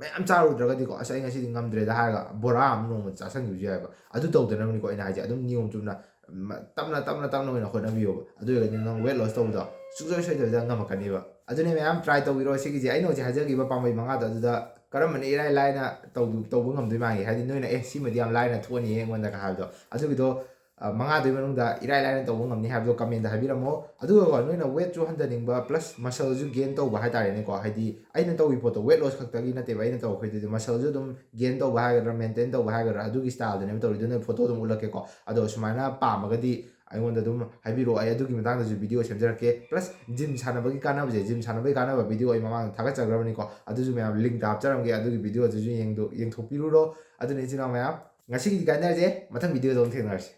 ꯃꯌꯥꯝ ꯆꯥꯔꯨꯗ꯭ꯔꯒꯗꯤꯀꯣ, "ꯑꯁ, ꯑꯩ ꯉꯁꯤꯗꯤ ꯉꯝꯗ꯭ꯔꯦꯗ" ꯍꯥꯏꯔꯒ ꯕꯣꯔꯥ ꯑꯃ ꯅꯣꯡꯃ ꯆꯥꯁꯟꯈꯤꯕꯁꯨ ꯌꯥꯏꯑꯕ꯫ ꯑꯗꯨ ꯇꯧꯗꯅꯕꯅꯤꯀꯣ ꯑꯩꯅ ꯍꯥꯏꯁꯦ, ꯑꯗꯨꯝ ꯅꯤꯌꯣꯝ ꯆꯨꯝꯅ ꯃ-, ꯇꯞꯅ, ꯇꯞꯅ, ꯇꯞꯅ ꯑꯣꯏꯅ ꯍꯣꯠꯅꯕꯤꯌꯣꯕ꯫ ꯑꯗꯨ ꯑꯣꯏꯔꯒꯗꯤ ꯅꯪ weight loss ꯇꯧꯕꯗꯣ ꯁꯨꯡꯁꯣꯏ ꯁꯣꯏꯗꯕꯤꯗ ꯉꯝꯃꯛꯀꯅꯦꯕ꯫ ꯑꯗꯨꯅꯦ ꯃꯌꯥꯝ try ꯇꯧꯕꯤꯔꯣ꯫ ꯁꯤꯒꯤꯁꯦ ꯑꯩꯅ ꯍꯧꯖꯤꯛ ꯍꯥꯏꯖꯈꯤꯕ ꯄꯥꯝꯕꯩ ꯃꯉꯥꯗꯣ, ꯑꯗꯨꯗ ꯀꯔꯝꯕꯅ ꯏꯔꯥꯏ ꯂꯥꯏꯅ ꯇꯧ-, ꯇꯧꯕ ꯉꯝꯗꯣꯏ ꯃꯥꯟꯒꯦ? ꯍꯥꯏꯗꯤ ꯅꯣꯏꯅ, "ꯑꯦ, ꯁꯤꯃꯗꯤ ꯌꯥꯝ ꯂꯥꯏꯅ ꯊꯣꯛꯑꯅꯤꯌꯦ ꯑꯩꯉꯣꯟꯗꯒ" ꯍꯥꯏꯕꯗꯣ, ꯑꯗꯨꯒꯤꯗꯣ ꯃꯉꯥꯗꯨꯒꯤ ꯃꯅꯨꯡꯗ ꯏꯔꯥꯏ ꯂꯥꯏꯅ ꯇꯧꯕ ꯉꯝꯅꯤ ꯍꯥꯏꯕꯗꯣ comment ꯍꯥꯏꯕꯤꯔꯝꯃꯣ꯫ ꯑꯗꯨꯒꯀꯣ, ꯅꯣꯏꯅ weightꯁꯨ ꯍꯟꯊꯅꯤꯡꯕ plus muscleꯁꯨ gain ꯇꯧꯕ ꯍꯥꯏꯇꯥꯔꯦꯅꯦꯀꯣ꯫ ꯍꯥꯏꯗꯤ ꯑꯩꯅ ꯇꯧꯔꯤ ꯄꯣꯠꯇꯣ weight loss ꯈꯛꯇꯒꯤ ꯅꯠꯇꯦꯕ ꯑꯩꯅ ꯇꯧꯔꯛꯈ꯭ꯔꯤꯗꯨꯗꯤ, muscleꯁꯨ ꯑꯗꯨꯝ gain ꯇꯧꯕ ꯍꯥꯏꯒꯗ꯭ꯔꯥ, maintain ꯇꯧꯕ ꯍꯥꯏꯒꯗ꯭ꯔꯥ, ꯑꯗꯨꯒꯤ styleꯗꯨꯅꯦꯕ ꯇꯧꯔꯤꯗꯨꯅ, photo ꯑꯗꯨꯝ ꯎꯠꯂꯛꯀꯦꯀꯣ꯫ ꯑꯗꯣ ꯁꯨꯃꯥꯏꯅ ꯄꯥꯝꯃꯒꯗꯤ ꯑꯩꯉꯣꯟꯗ ꯑꯗꯨꯝ ꯍꯥꯏꯕꯤꯔꯛꯑꯣ, ꯑꯩ ꯑꯗꯨꯒꯤ ꯃꯇꯥꯡꯗꯁꯨ video ꯁꯦꯝꯖꯔꯛꯀꯦ꯫ Plus gym ꯁꯥꯟꯅꯕꯒꯤ ꯀꯥꯟꯅꯕꯁꯦ, gym ꯁꯥꯟꯅꯕꯒꯤ ꯀꯥꯟꯅꯕ video ꯑꯩ ꯃꯃꯥꯡꯗ ꯊꯥꯒꯠꯆꯈ꯭ꯔꯕꯅꯤꯀꯣ, ꯑꯗꯨꯁꯨ ꯃꯌꯥꯝ linkꯇ ꯍꯥꯞꯆꯔꯝꯒꯦ, ꯑꯗꯨꯒꯤ videoꯗꯨꯁꯨ ꯌꯦꯡꯗꯣ-, ꯌꯦꯡꯊꯣꯛꯄꯤꯔꯨꯔꯣ꯫ ꯑꯗꯨꯅ ꯏꯆꯤꯟ ꯏꯅꯥꯎ ꯃꯌꯥꯝ, ꯉꯁꯤꯒꯤꯗꯤ ꯀꯥꯏꯅꯔꯁꯦ, ꯃꯊꯪ videoꯗ ꯑꯃꯨꯛ ꯊꯦꯡꯅꯔꯁꯤ꯫